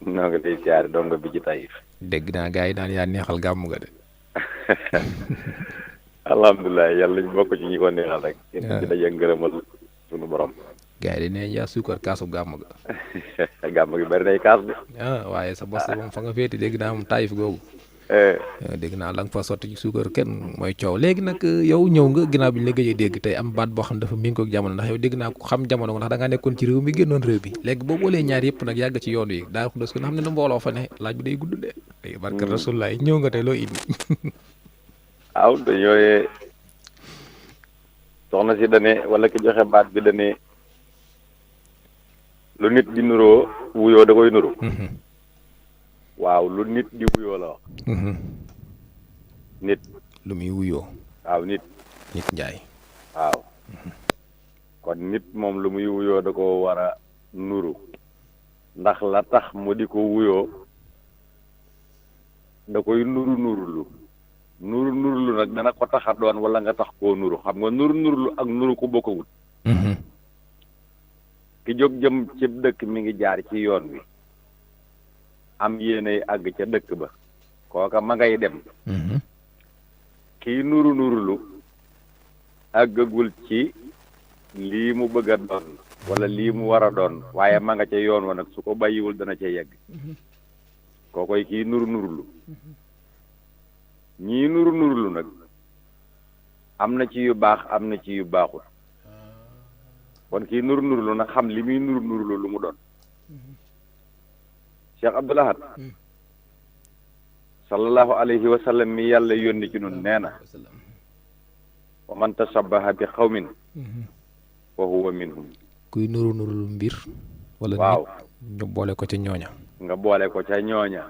Speaker 14: noo ngi lay ziare Dongo bi ci Taïf.
Speaker 2: dégg naa gars yi daan yaa neexal gàmmu ga de.
Speaker 14: alhamdulilah yàlla ñu bokk ci ñi ko neexal rek. waaw ci daje ngërëmal sunu borom.
Speaker 2: gars yi dañ ne yaa suukar kaasu gàmm ga.
Speaker 14: gàmm gi bari nay kaas de.
Speaker 2: waaye sa bos moom fa nga féete dégg naa moom Taïf googu. dégg naa la nga fa sotti ci suukar kenn mooy coow léegi nag yow ñëw nga ginnaaw bi ñu la gëj a dégg tey am baat boo xam ne dafa méngoo ak jamono ndax yow dégg naa ko xam jamono ndax da ngaa nekkoon ci réew mi génnoon réew bi léegi boo boolee ñaar yëpp nag yàgg ci yoon wi daa xundos ko nga xam ne na mbooloo fa ne laaj bi day gudd de barke Rasulullah ñëw nga tey loo indi
Speaker 14: waaw dañoo soxna si dane wala ki joxe baat bi dane lu nit di nuroo wuyoo da koy nuru waaw lu nit di wuyoo la wax nit
Speaker 2: lu muy wuyoo
Speaker 14: waaw nit
Speaker 2: njaay
Speaker 14: waaw kon nit moom lu muy wuyoo da ko war a nuru ndax la tax mu di ko wuyoo da koy nurulu nag dana ko tax a doon wala nga tax koo nuru xam nga nurulu ak nuru ko bokkawut ki jóg jëm ci dëkk mi ngi jaar ci yoon wi am yéenay àgg ca dëkk ba kooka ma ngay dem kii nurulu àggagul ci lii mu bëgg a doon wala lii mu war a doon waaye ma nga ca yoon wa nag su ko bàyyiwul dana ca yegg kookoy kii nurulu ñii nurulu nag am na ci yu baax am na ci yu baaxul kon kii nuru nurulu na xam li muy nuru nurulu lu mu doon Cheikh Abdoul Ahad sallallahu alayhi wa sallam mi yàlla yónni ci nun nee na wa man tashabbaha bi qawmin fa huwa minhum
Speaker 2: kuy nuru nurulu mbir wala
Speaker 14: waaw
Speaker 2: ñu boole ko ca ñooña
Speaker 14: nga boole ko ca ñooña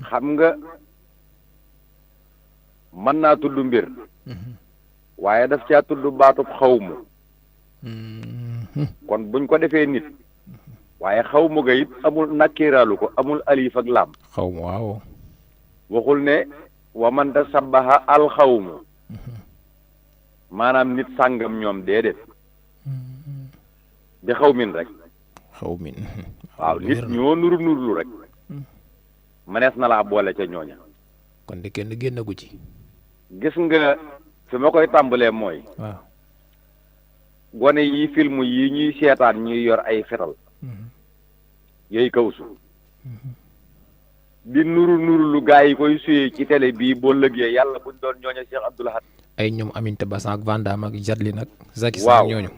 Speaker 14: xam nga mën naa tudd mbir waaye daf caa tudd baatub xawmu kon buñ ko defee nit waaye xawmu ga it amul nakkiraalu ko amul alif ak laam
Speaker 2: xawmu waaw
Speaker 14: waxul ne wa man tasabbaha al xawmu maanaam nit sàngam ñoom déedéet bi xawmin rek
Speaker 2: xawmin
Speaker 14: waaw nit ñoo nuru nurulu rek mënees na laa boole ca ñooña
Speaker 2: kon de kenn génnagu ci
Speaker 14: gis nga fi ma koy tàmbalee mooy
Speaker 2: waaw
Speaker 14: gone yi film yi ñuy seetaan ñuy yor ay fetal yooyu kawsu di nuru nuru lu gaa yi koy suyee ci télé bii boo lëgee yàlla buñ doon ñooña Cheikh Abdoul Ahad
Speaker 2: ay ñoom Aminata Bassan ak Van Damme ak Jet Li nag Zaki
Speaker 14: waaw
Speaker 2: ñooñu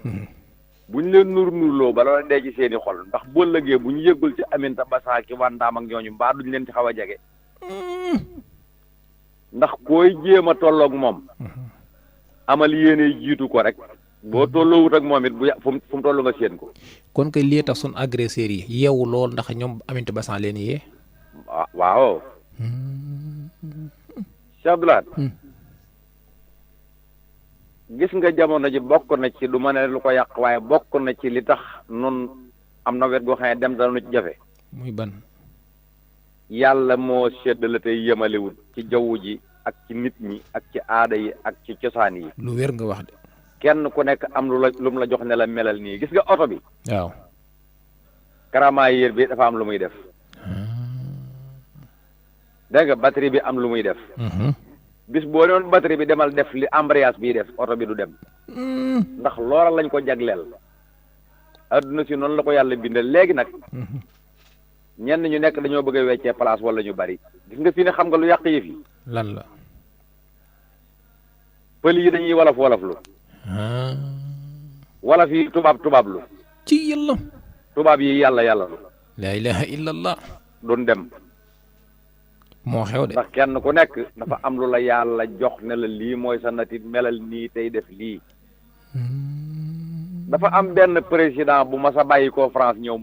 Speaker 14: buñ leen nur nurloo ba loola dee ci seeni xol ndax boo lëgee bu ñu yëggul ci Aminata Bassan ki Van Damme ak ñooñu mbaa duñ leen ci xaw a jege ndax koy jéem a tolloog moom amal yéene jiitu ko rek boo tolloowut ak moom it bu fu mu toll nga séen ko
Speaker 2: kon kay lii tax sun agresseurs yi yeewu lool ndax ñoom Aminata Bassan leen yee
Speaker 14: waaw Cheikh Abdoul Ahad gis nga jamono ji bokk na ci du ma ne lu ko yàq waaye bokk na ci li tax nun am na wet goo xam ne dem danu ci jafe
Speaker 2: muy ban
Speaker 14: yàlla moo séddale tey yemalewul ci jaww ji ak ci nit ñi ak ci aada yi ak ci cosaan yi
Speaker 2: lu wér nga wax de
Speaker 14: kenn ku nekk am lu mu la jox ne la melal nii gis nga oto bi
Speaker 2: waaw
Speaker 14: karamaayéer bi dafa am lu muy def dégg nga batterie bi am lu muy def bis boo doon batterie bi demal def li embrayage bii def oto bi du dem ndax loola lañ ko jagleel adduna si noonu la ko yàlla bindee léegi nag ñenn ñu nekk dañoo bëgg a weccee place wala ñu bari gis nga fii ne xam nga lu yàq yëf yi
Speaker 2: lan la
Speaker 14: pël yi dañuy wolof lu wolof yi tubaab lu
Speaker 2: ci yàlla
Speaker 14: tubaab yi yàlla lu
Speaker 2: la ilaha illallah
Speaker 14: doon dem
Speaker 2: moo xew de
Speaker 14: ndax kenn ku nekk dafa am lu la yàlla jox ne la lii mooy sa natit melal nii tey def lii dafa am benn président bu mas a bàyyi ko France ñëw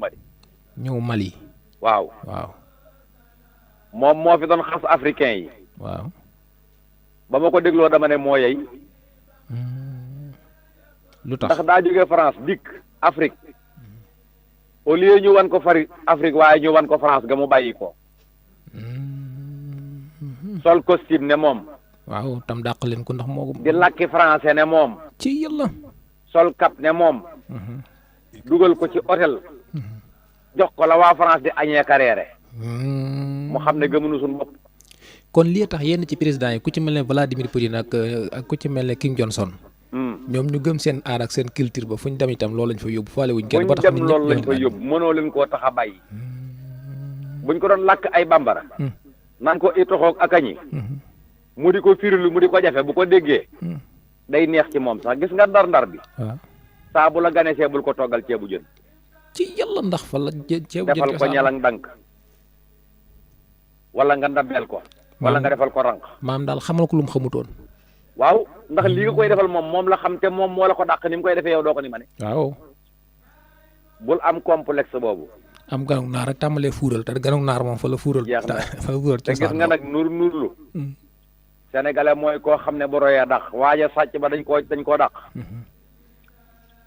Speaker 14: Mali waaw moom moo fi doon xas africain yi
Speaker 2: waaw
Speaker 14: ba ma ko dégloo dama ne moo yey
Speaker 2: lu tax
Speaker 14: ndax daa jóge France dikk Afrique au lieu ñu wan ko fari Afrique waaye ñu wan ko France ga mu bàyyi ko sol costume ne moom
Speaker 2: waaw tam dàq leen ko ndax moo
Speaker 14: di lakki français ne moom
Speaker 2: ci yàlla
Speaker 14: sol cap ne moom dugal ko ci hôtel jox ko la waa France di añee carrière mu xam ne gëmuñu suñu bopp
Speaker 2: kon lii tax yenn ci président yi ku ci mel ne Vladimir Poutine ak ku ci mel ne King Johnson ñoom ñu gëm seen aar ak seen culture ba fu ñu dem itam loolu lañ fa yóbbu faale wuñ kenn ba tax
Speaker 14: dem loolu lañ fa yóbbu mënoo leen koo tax a bàyyi buñ ko doon lakk ay bambara naan ko itoxoog ak añi mu di ko firilu mu di ko jafe bu ko déggee day neex ci moom sax gis nga ndar-ndar bi saa bu la ganesee bul ko toggal ceebu jën
Speaker 2: ci yàlla ndax fa la ceebu jën
Speaker 14: defal ko ñalang dank wala nga ndabeel ko wala nga defal ko ranq
Speaker 2: maam daal xamal ko lu mu xamutoon
Speaker 14: waaw ndax lii nga koy defal moom la xam te moom moo la ko dàq ni mu koy defee yow doo ko ni ma ne
Speaker 2: waaw
Speaker 14: bul am complexe boobu
Speaker 2: am ganug naar rek tàmbalee fuural te ganug naar moom fa la fuural
Speaker 14: jeex na
Speaker 2: fa la fuural
Speaker 14: te gis nga nag nurlu sénégalais mooy koo xam ne bu royee dàq waaja sàcc ba dañ koo dàq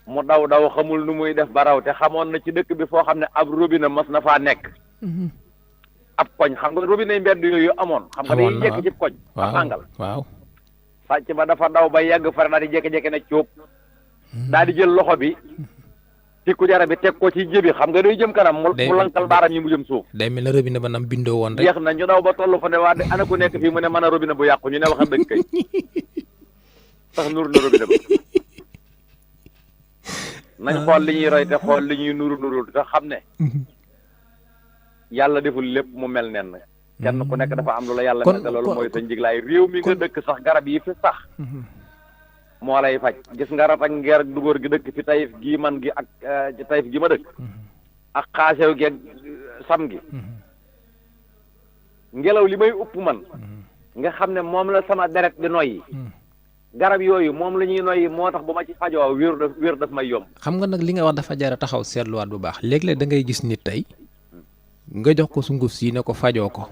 Speaker 14: mu daw xamul nu muy def ba raw te xamoon na ci dëkk bi foo xam ne ab robinet mas na faa nekk ab koñ xam nga robinet mbedd yooyu amoon xam nga day jekk ci koñ a tàngal
Speaker 2: waaw
Speaker 14: sàcc ba dafa daw ba yàgg fare daal di jékki-jékki ne cuub daal di jël loxo bi tikku jara bi teg ko ci jëbi xam nga day jëm kanam mu lankal baaram yi mu jëm suuf
Speaker 2: day mel ne robinet ba nam bindoo woon rek
Speaker 14: jeex na ñu daw ba toll fa ne waa de ana ku nekk fii mu ne mën a robinet bu yàqu ñu ne wax a dëgg kay sax nur na robinet ba nañ xool li ñuy roy te xool li ñuy nuru te xam ne yàlla deful lépp mu mel nen kenn ku nekk dafa am lu la yàlla mel te loolu mooy sa njiglaay réew mi nga dëkk sax garab yi fi sax moo lay faj gis nga rat ak ngeer ak dugóor gi dëkk fi Taïf gii man gi ak ci Taïf gi ma dëkk ak xaasew gi ak sam gi ngelaw li may upp man nga xam ne moom la sama deret di noyyi garab yooyu moom la ñuy noyyi moo tax bu ma ci fajoo wér daf may yomb.
Speaker 2: xam nga nag li nga wax dafa jar a taxaw seetluwaat bu baax léeg-léeg da ngay gis nit tey nga jox ko sunguf si ne ko fajoo ko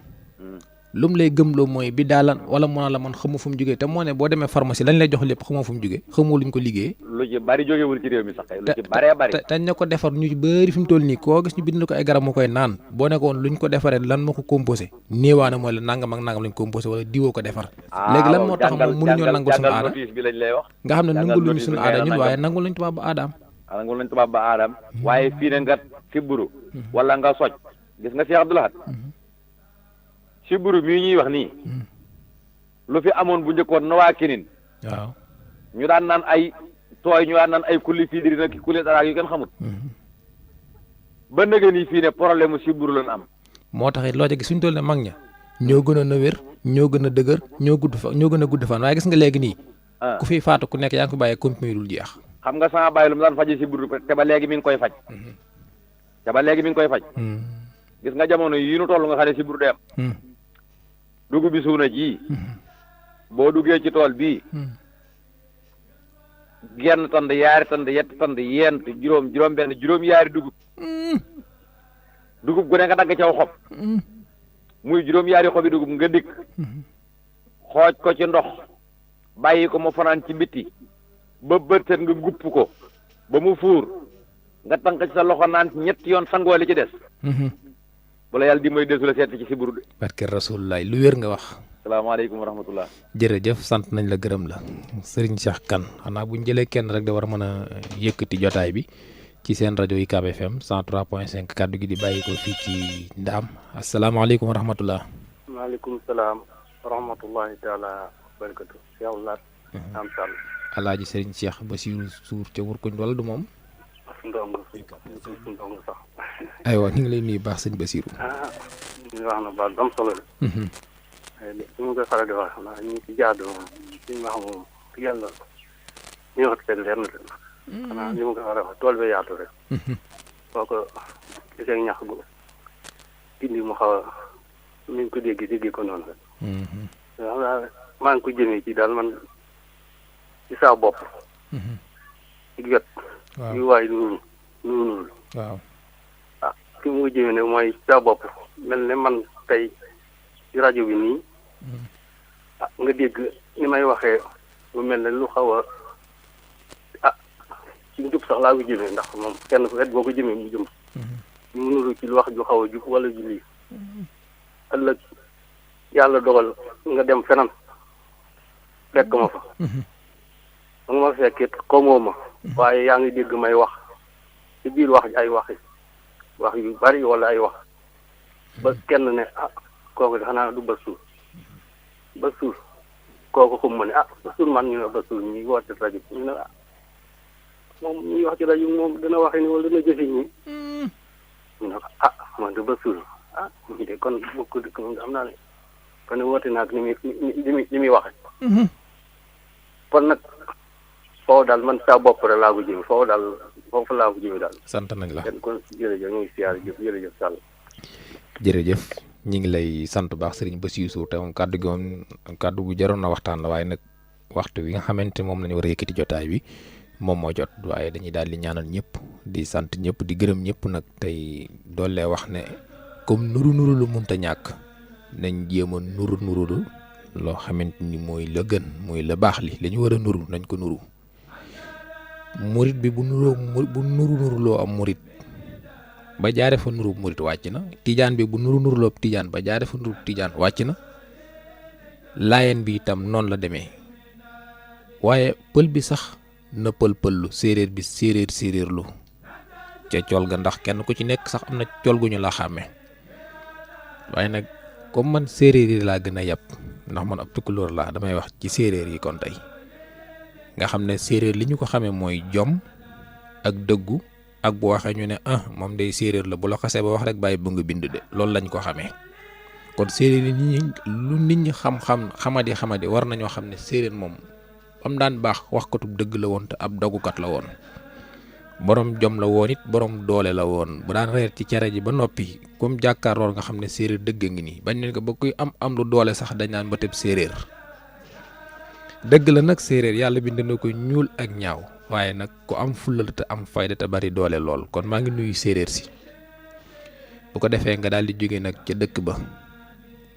Speaker 2: lu mu lay gëmloo mooy bi daalan wala mu la man xamu fu mu jógee te moo ne boo demee pharmacie lañ lay jox lépp xamoo fu mu jógee xamoo luñ ko liggéeyee.
Speaker 14: lu ci bari jógewul ci réew mi sax lu ci baree bari.
Speaker 2: te ñu ko defar ñu ci bëri fi mu toll nii koo gis ñu bind ko ay garab mu koy naan boo nekkoon luñ ko defaree lan moo ko composé néewaana mooy la nangam ak nangam lañ composé wala diwoo ko defar. léegi lan moo tax moom mënuñoo nangul suñu aada
Speaker 14: bi lañ lay wax.
Speaker 2: nga xam ne nangul luñu suñu aada ñun waaye nangul lañ tubaab ba aadaam.
Speaker 14: nangul lañ tubaab ba aadaam waaye fii ne nga siburu wala nga soj gis nga Cheikh Abdoul Ahad siburu mii ñuy wax nii lu fi amoon bu njëkkoon na waa kinin
Speaker 2: waaw
Speaker 14: ñu daan naan ay tooy ñu daan naan ay kulli fiidiri nag kulli daraak yu kenn xamut ba nëgë nii fii ne problème mu siburu lañ am
Speaker 2: moo tax it loo ca gis suñu toll ne mag ña ñoo gën a wér ñoo gën a dëgër ñoo gën a gudd fan waaye gis nga léegi nii ku fiy faatu ku nekk yaa ngi ko bàyyee comprimé dul jeex
Speaker 14: xam nga sama bàyyi lu mu daan faji siburu te ba léegi mi ngi koy faj gis nga jamono yi nu toll nga xam ne siburu day am dugub bi suuna ji boo duggee ci tool bii genn tand yaari tand yetti tand yent juróom benn juróom yaari dugub gu ne nga dagg caw xob muy juróom yaari xobi dugub nga dikk xooj ko ci ndox bàyyi ko mu fanaan ci bitti ba bërtet nga gupp ko ba mu fuur nga tànk ci sa loxo naan ñetti yoon sangoo li ci des wala yàlla di mooy desu la seet ci siburu de
Speaker 2: barke rasulullah lu wér nga wax.
Speaker 14: salaamaaleykum wa rahmatullah.
Speaker 2: jërëjëf sant nañ la gërëm la Serigne Cheikh Kane xanaa bu ñu jëlee kenn rek da war a mën a yëkkati jotaay bi ci seen rajo UCAB FM 103.5 kaddu gi di bàyyi ko fii ci Ndaam asalaamaaleykum wa rahmatullah.
Speaker 15: maaleykum salaam wa rahmatullahi taala wa barakatu. Cheikh Lat. am sall.
Speaker 2: alaaji Serigne Cheikh Bassirou Sour ca Wurkuñ wala du moom.
Speaker 15: ndongo sax.
Speaker 2: aywa ñu ngi lay nuyu baax sëñ Bassirou.
Speaker 15: ñu wax na baat am solo la. su ma koy faral di wax xanaa ñu ngi ci jaadu moom li ñu wax moom yàlla ñu wax teg leer na leen. xanaa li ma koy war a wax tool bi yaatu rek. boo ko gisee ñax gu indi mu xaw a ni ñu ko déggee ko noonu rek. xam naa maa ngi ko jëmee ci daal man ci saa bopp. ci wet. waaw yu waay nuuru.
Speaker 2: waaw.
Speaker 15: fi mu jëmee ne mooy saa bopp mel ne man tey ci rajo bi nii nga dégg ni may waxee lu mel ne lu xaw a ci njub sax laa ko jëmee ndax moom kenn ku wet boo ko jëmee mu jëm ñu nuru ci lu wax ju xaw a jub wala ju lii ëllëg yàlla dogal nga dem feneen fekk ma fa ba nga ma fekkit xamoo ma waaye yaa ngi dégg may wax ci biir wax ay wax yu bari wala ay wax ba kenn ne kooku de xanaa du Bassirou kooku xum ma ne Bassirou man ñu ne Bassirou ñuy woote rajo ñu ne moom ñuy wax ci rajo moom dina waxee ni wala dina jëfe ñi ñu ne ko man de Bassirou ñu de kon bokk dëkk moom xam naa ne kon woote naag ni muy waxe kon nag foofu daal man saa bopp rek laa ko jëme foofu laa ko jëme daal.
Speaker 2: sant nañ la
Speaker 15: kon jërëjëf ñu ngi siyaar jërëjëf Sall.
Speaker 2: jërëjëf ñu ngi lay sant baax Serigne Bassirou Sour te moom kàddu gi moom kàddu bu jaroon na waxtaan la waaye nag waxtu wi nga xamante moom la ñu war a yëkkati jotaay bi moom moo jot waaye dañuy daal di ñaanal ñëpp di sant ñëpp di gërëm ñëpp nag tey doole wax ne comme nuru lu mënta ñàkk nañ jéem a nuru loo xamante ni mooy la gën mooy la baax li ñu war a nuru nañ ko nuru. murit bi bu nuru loo am murit ba jaare fa nuru murit wàcc na tijaan bi bu nuru loo tijaan ba jaare fa nuru tijaan wàcc na laayeen bi itam noonu la demee waaye pël bi sax na pël-pëllu séeréer bi séeréerlu ca col ga ndax kenn ku ci nekk sax am na col gu ñu la xàmmee waaye nag comme man séeréer yi laa gën a yàpp ndax man ab tukulóor laa damay wax ci séeréer yi kon tey nga xam ne séeréer li ñu ko xamee mooy jom ak dëggu ak bu waxee ñu ne moom day séeréer la bu la xasee ba wax rek bàyyi bu nga bind de loolu lañ ko xamee kon séeréer yi lu nit ñi xam-xam xamadi war nañoo xam ne séeréer moom am daan baax waxkatu dëgg la woon te ab dogukat la woon borom jom la woon it borom doole la woon bu daan reer ci cere ji ba noppi comme jàkkaarlool nga xam ne séeréer dëgg ngi nii bañ ne ko ba kuy am lu doole sax dañ naan ba tëb séeréer dëgg la nag séeréer yàlla bind na ko ñuul ak ñaaw waaye nag ku am fulla te am fayda te bari doole lool kon maa ngi nuyu séeréer si bu ko defee nga daal di jóge nag ca dëkk ba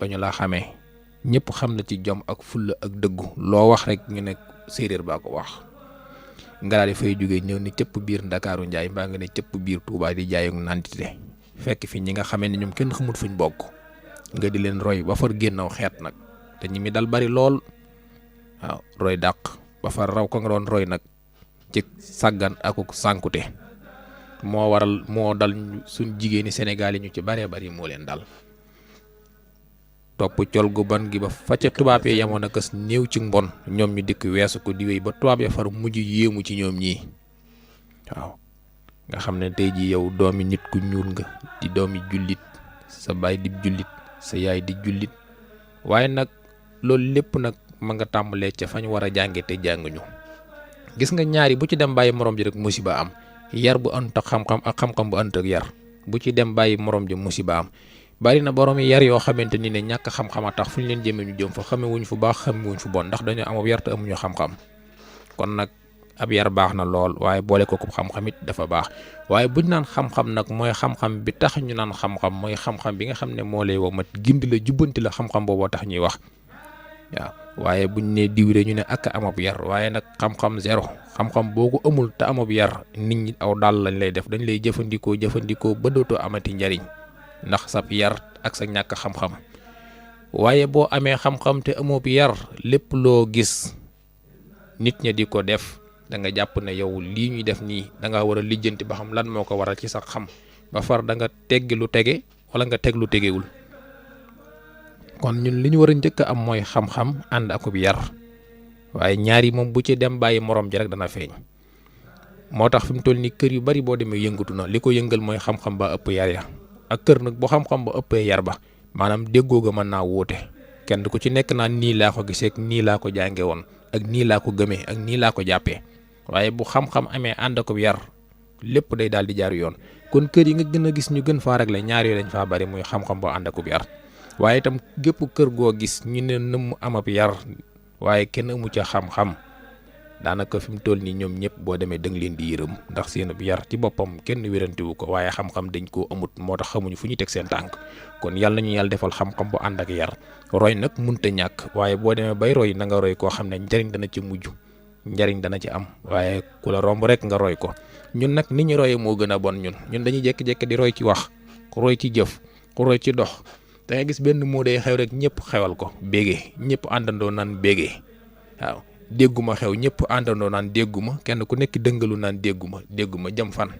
Speaker 2: ñu laa xamee ñëpp xam na ci jom ak fulla ak dëggu loo wax rek ñu ne séeréer baa ko wax nga daal di fay jóge ñëw ni cëpp biir Ndakaaru njaay mbaa nga ne cëpp biir Touba di jaayug nantite fekk fi ñi nga xamee ne ñoom kenn xamut fuñ bokk nga di leen roy ba far génnaw xeet nag te ñi mi dal bari lool waaw roy dàq ba far raw ko nga doon roy nag ci sàggan ak sànkute moo waral moo dal suñ jigéeni Sénégal yi ñu ci baree bari moo leen dal topp col gu ban gi ba fa ca tubaab yi yamoon a kës néew ci mbon ñoom ñu dikk weesu ko di wéy ba tubaab ya far mujj yéemu ci ñoom ñii waaw nga xam ne tey ji yow doomi nit ku ñuul nga di doomi jullit sa baay di jullit sa yaay di jullit waaye nag loolu lépp nag ma nga tàmbalee ca fañ war a jànge te jànguñu gis nga ñaari bu ci dem bàyyi morom ji rek musiba am yar bu ànd ak xam-xam ak xam-xam bu ànd ak yar bu ci dem bàyyi morom ji musiba am bari na borom yar yoo xamante ni ne ñàkk xam-xam a tax fu ñu leen jëmee ñu jëm fa xamewuñ fu baax xamewuñ fu bon ndax dañoo am ab yar te amuñu xam-xam kon nag ab yar baax na lool waaye boole ko xam-xam it dafa baax waaye buñ naan xam-xam nag mooy xam-xam bi tax ñu naan xam-xam mooy xam-xam bi nga xam ne moo lay womat gindi la jubbanti la xam-xam booboo tax ñuy wax waaw waaye buñ ne diwre ñu ne ak amab yar waaye nag xam-xam zéro xam-xam boo ko amul te amab yar nit ñi aw daal lañ lay def dañ lay jëfandikoo ba dootoo amati njariñ ndax sab yar ak sa ñàkk xam-xam waaye boo amee xam-xam te amoo bi yar lépp loo gis nit ña di ko def da nga jàpp ne yow lii ñuy def nii da nga war a lijjanti ba xam lan moo ko waral ci sa xam ba far da nga teggi lu tege wala nga teg lu tegewul kon ñun li ñu war a njëkk a am mooy xam-xam ànd akub yar waaye ñaari moom bu ci dem bàyyi morom ji rek dana feeñ moo tax fi mu toll nii kër yu bari boo demee yëngatu na li ko yëngal mooy xam-xam ba ëpp yar ya ak kër nag boo xam-xam ba ëppee yar ba maanaam déggoo ga mën naa wóote kenn ku ci nekk naan nii laa ko gisee ak nii laa ko jànge woon ak nii laa ko gëmee ak nii laa ko jàppee waaye bu xam-xam amee ànd ak yar lépp day daal di jaar yoon kon kër yi nga gën a gis ñu gën faa régler ñaar yooyu lañ faa bari muy xam-xam ba ànd ak yar waaye itam gépp kër goo gis ñu ne nëmm amab yar waaye kenn amu ca xam-xam daanaka fi mu toll nii ñoom ñëpp boo demee da nga leen di yërëm ndax seen yar ci boppam kenn wérantewu ko waaye xam-xam dañ koo amut moo tax xamuñu fu ñu teg seen tànk kon yàlla nañu yàlla defal xam-xam bu ànd ak yar roy nag munta ñàkk waaye boo demee bay roy na nga roy koo xam ne njariñ dana ci mujj njariñ dana ci am waaye ku la romb rek nga roy ko ñun nag ni ñu royee moo gën a bon ñun dañuy jékki-jékki di roy ci wax roy ci jëf roy ci dox da nga gis benn moo day xew rek ñëpp xewal ko bégee ñëpp àndandoo naan bégee waaw dégguma xew ñëpp àndandoo naan dégguma kenn ku nekk dëngalu naan dégguma jëm fan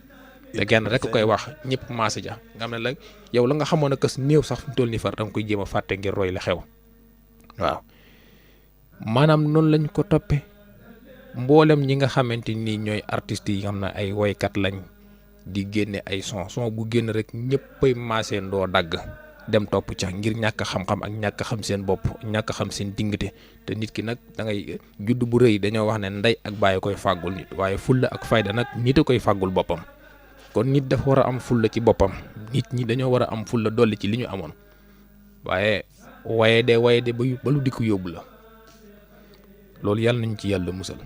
Speaker 2: te kenn rek koy wax ñëpp maase ja nga xam ne la yow la nga xamoon a kës néew sax fi mu toll nii far danga koy jéem a fàtte ngir roy la xew waaw maanaam noonu lañ ko toppe mboolem ñi nga xamante ni ñooy artistes yi nga xam ne ay woykat lañ di génne ay son bu génn rek ñëppay maase ndoo dagg dem topp ca ngir ñàkk xam-xam ak ñàkk xam seen bopp ñàkk xam seen dignité te nit ki nag da ngay judd bu rëy dañoo wax ne ndey ak bàyyi koy fàggul nit waaye fulla ak fayda nag nit a koy fàggul boppam kon nit dafa war a am fulla ci boppam nit ñi dañoo war a am fulla dolli ci li ñu amoon waaye waye de ba lu dikk yóbbu la loolu yàlla nañ ci yàlla musal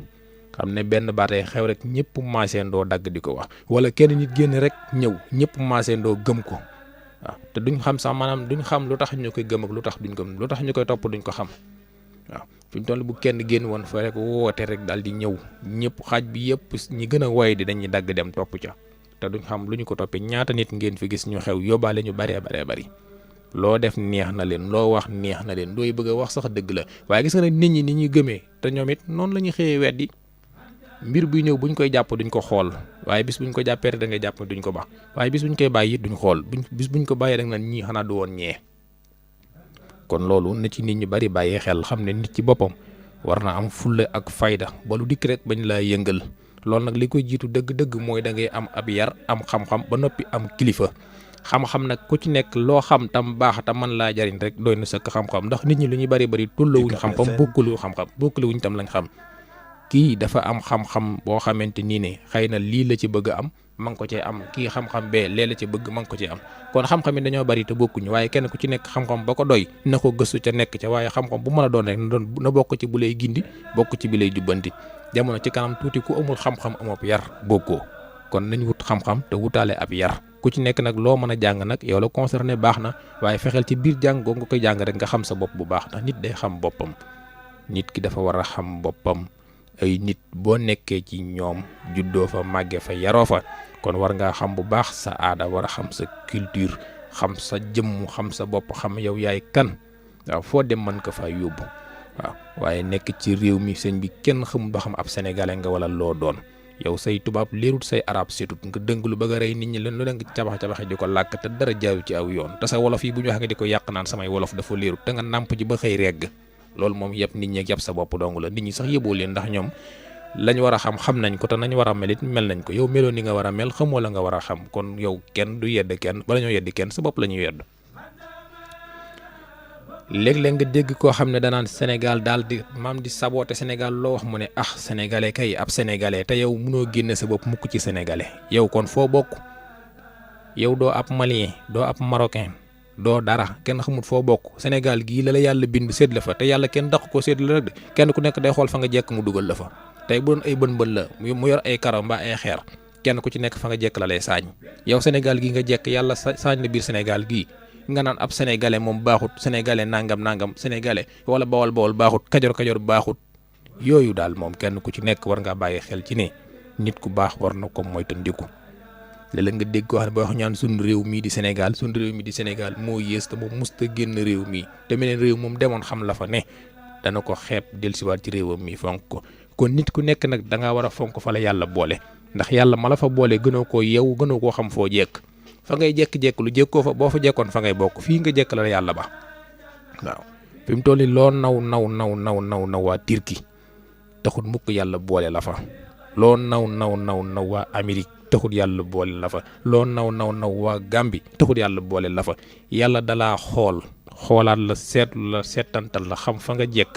Speaker 2: xam ne benn baatay xew rek ñëpp maaseendoo dagg di ko wax wala kenn nit génn rek ñëw ñëpp maaseendoo gëm ko waaw te duñ xam sax maanaam duñ xam lu tax ñu koy gëm ak lu tax duñ gëm lu tax ñu koy topp duñ ko xam waaw fi mu toll bu kenn génn woon fa rek woote rek daal di ñëw ñëpp xaaj bi yëpp ñi gën a woy di dañuy dagg dem topp ca te duñ xam lu ñu ko toppee ñaata nit ngeen fi gis ñu xew yóbbaale ñu bari loo def neex na leen loo wax neex na leen looy bëgg a wax sax dëgg la waaye gis nga ne nit ñi ni ñuy gëmee te ñoom it noonu la ñuy xëyee weddi mbir buy ñëw buñ koy jàpp duñ ko xool waaye bis buñ ko jàppee da ngay jàpp duñ ko baax waaye bis buñ koy bàyyi it duñ xool bis buñ ko bàyyee da nga naan ñii xanaa du woon ñee kon loolu na ci nit ñu bari bàyyee xel xam ne nit ci boppam war na am fulla ak fayda ba lu dikk rek bañ laa yëngal loolu nag li koy jiitu dëgg-dëgg mooy da ngay am ab yar am xam-xam ba noppi am kilifa xam-xam nag ku ci nekk loo xam tam baax tam mën laa jariñ rek doy na sëkk xam-xam ndax nit ñi lu ñuy bari tollawuñ xam-xam bokkuluwuñ tam lañ xam kii dafa am xam-xam boo xamante nii ne xëy na lii la ci bëgg am ma ngi ko cee am kii xam-xam bee lee la ci bëgg ma ngi ko cee am kon xam-xam yi dañoo bari te bokkuñu waaye kenn ku ci nekk xam-xam ba ko doy na ko gëstu ca nekk ca waaye xam-xam bu mën a doon rek na bokk ci bu lay gindi bokk ci bi lay jubbanti jamono ci kanam tuuti ku amul xam-xam amoo yar bokkoo kon nañ wut xam-xam te wutaale ab yar ku ci nekk nag loo mën a jàng nag yow la concerné baax na waaye fexeel ci biir jàng googu nga koy jàng rek nga xam sa bopp bu baax ndax nit day xam boppam nit ki dafa war a xam boppam ay nit boo nekkee ci ñoom juddoo fa màggee fa yaroo fa kon war ngaa xam bu baax sa aada war a xam sa culture xam sa jëmm xam sa bopp xam yow yaay kan waaw foo dem mën ko fa yóbbu waaw waaye nekk ci réew mi sëñ bi kenn xamul ba xam ab sénégalais nga wala loo doon yow say tubaab leerut say arab setut nga dëng lu bëgg a rey nit ñi leen lu leen nga cabax-cabaxe di ko làkk te dara jaayu ci aw yoon te sa wolof yi bu ñu wax nga di ko yàq naan samay wolof dafa leerut te nga nàmp ji ba xëy regg loolu moom yëpp nit ñi ak yëpp sa bopp dong la nit ñi sax yëboo leen ndax ñoom lañ war a xam nañ ko te nañ war a mel it mel nañ ko yow meloo ni nga war a mel xamoo la nga war a xam kon yow kenn du yedd kenn bala ñoo yeddi kenn sa bopp la ñuy yedd léeg-léeg nga dégg koo xam ne danaan Sénégal daal di maam di saboote Sénégal loo wax mu ne ah sénégalais kay ab sénégalais te yow mënoo génne sa bopp mukk ci sénégalais yow kon foo bokk yow doo ab malien doo ab marocain doo dara kenn xamul foo bokk Sénégal gii la yàlla bind sédd la fa te yàlla kenn daq ko sédd la rek de kenn ku nekk day xool fa nga jekk mu dugal la fa tey bu doon ay bën la mu yor ay karaw mbaa ay xeer kenn ku ci nekk fa nga jekk la lay saañ yow Sénégal gii nga jekk yàlla saañ la biir Sénégal gii nga naan ab sénégalais moom baaxut sénégalais nangam sénégalais wala bawol baaxut kajoor baaxut yooyu daal moom kenn ku ci nekk war ngaa bàyyi xel ci ne nit ku baax war na ko moytandiku léeg-léeg nga dégg ko wax ne ba wax ñaan sunu réew mii di Sénégal moo yées te moom musta génn réew mii te meneen réew moom demoon xam la fa ne dana ko xeeb dellusiwaat ci réewam mi fonk ko kon nit ku nekk nag da ngaa war a fonk fa la yàlla boole ndax yàlla ma la fa boole gënoo koo yeewu gënoo koo xam foo jekk fa ngay jekk-jekk lu jekkoo fa boo fa jekkoon fa ngay bokk fii nga jekk la yàlla ba waaw fi mu toll nii loo naw waa Turquie taxul mukk yàlla boole la fa loo naw waa Amérique taxul yàlla boole la fa loo naw waa Gambie taxul yàlla boole la fa yàlla dalaa xoolaat la seetlu la seetantal la xam fa nga jekk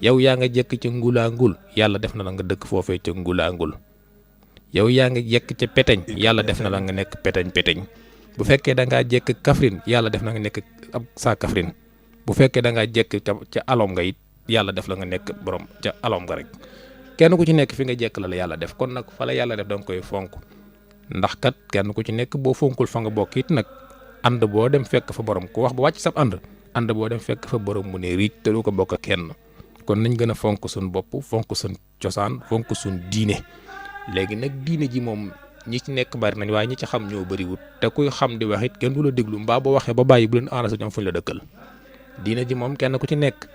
Speaker 2: yow yaa nga jekk ca ngulaangul yàlla def na la nga dëkk foofee ca ngulaangul yow yaa ngi jekk ca peteñ yàlla def na la nga nekk peteñ bu fekkee da ngaa jekk Kaffrine yàlla def na nga nekk ab saa Kaffrine bu fekkee da ngaa jekk ca alom nga it yàlla def la nga nekk borom ca alom nga rek kenn ku ci nekk fi nga jekk la yàlla def kon nag fa la yàlla def da nga koy fonk ndax kat kenn ku ci nekk boo fonkul fa nga bokk it nag ànd boo dem fekk fa borom ku wax ba wàcc sab ànd boo dem fekk fa borom mu ne riic te du ko bokk kenn kon nañ gën a fonk suñ bopp fonk suñ cosaan fonk suñ diine léegi nag diine ji moom ñi ci nekk bari nañ waaye ñi ci xam ñoo bariwut te kuy xam di wax it kenn du la déglu mbaa boo waxee ba bàyyi bu leen arrangé ñoom fuñ la dëkkal diine ji moom kenn ku ci nekk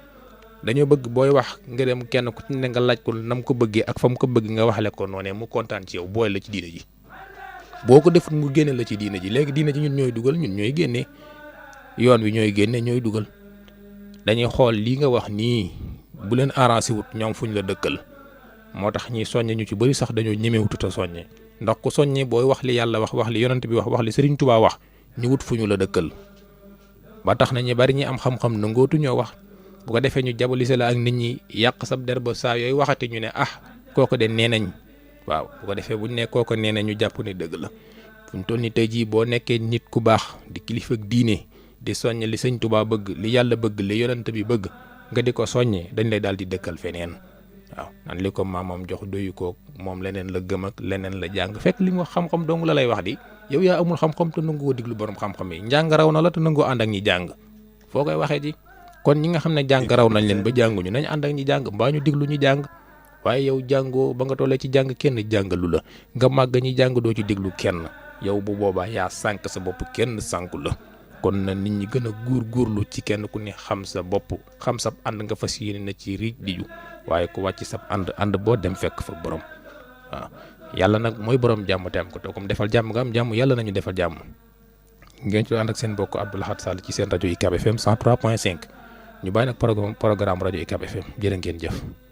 Speaker 2: dañoo bëgg booy wax nga dem kenn ku ci nekk nga laaj ko nam ko bëggee ak fa mu ko bëgg nga waxale ko noonee mu kontaan ci yow boole la ci diine ji boo ko defut mu génne la ci diine ji léegi diine ji ñun ñooy dugal ñun ñooy génnee yoon wi ñooy génne ñooy dugal dañuy xool lii nga wax nii bu leen arrangé wut ñoom fuñ la dëkkal moo tax ñi soññe ñu ci bëri sax dañoo ñemewutut a soññe ndax ku soññe booy wax li yàlla wax li yonent bi wax li Sëriñ Tuubaa wax ñu wut fu ñu la dëkkal ba tax na ñu bari ñi am xam-xam nangootu ñoo wax bu ko defee ñu jabalise la ak nit ñi yàq sab der ba saa yooyu waxati ñu ne kooku de nee nañ waaw bu ko defee buñ ne kooku nee nañ ñu jàpp ne dëgg la fu ñu toll ni tey jii boo nekkee nit ku baax di kilifa ak diine di soññe li Sëriñ Tuubaa bëgg li yàlla bëgg li yonent bi bëgg nga di ko soññee dañ lay daal di dëkkal feneen waaw nan li ko maamam jox doyu koog moom leneen la gëm ak leneen la jàng fekk li mu wax xam-xam dong la lay wax di yow yaa amul xam-xam te nangoo diglu borom xam-xam yi njàng raw na la te nangoo ànd ak ñi jàng foo koy waxee ji kon ñi nga xam ne jàng raw nañ leen ba jànguñu nañ ànd ak ñi jàng mbaa ñu diglu ñu jàng waaye yow jàngoo ba nga tollee ci jàng kenn jàngalu la nga màgg ñi jàng doo ci diglu kenn yow bu boobaa yaa sànk sa bopp kenn sànku la kon na nit ñi gën a góorgóorlu ci kenn ku ne xam sa bopp xam sa ànd nga fas yéene na ci riij diju waaye ku wàcc sa ànd boo dem fekk fa borom waaw yàlla nag mooy borom jàmm te am ko te comme defal jàmm nga am jàmm yàlla nañu defal jàmm ngeen ci ànd ak seen bokk Abdou Lahad Sall ci seen rajo UCAB FM 103.5 ñu bàyyi nag programme rajo UCAB FM jërë ngeen jëf.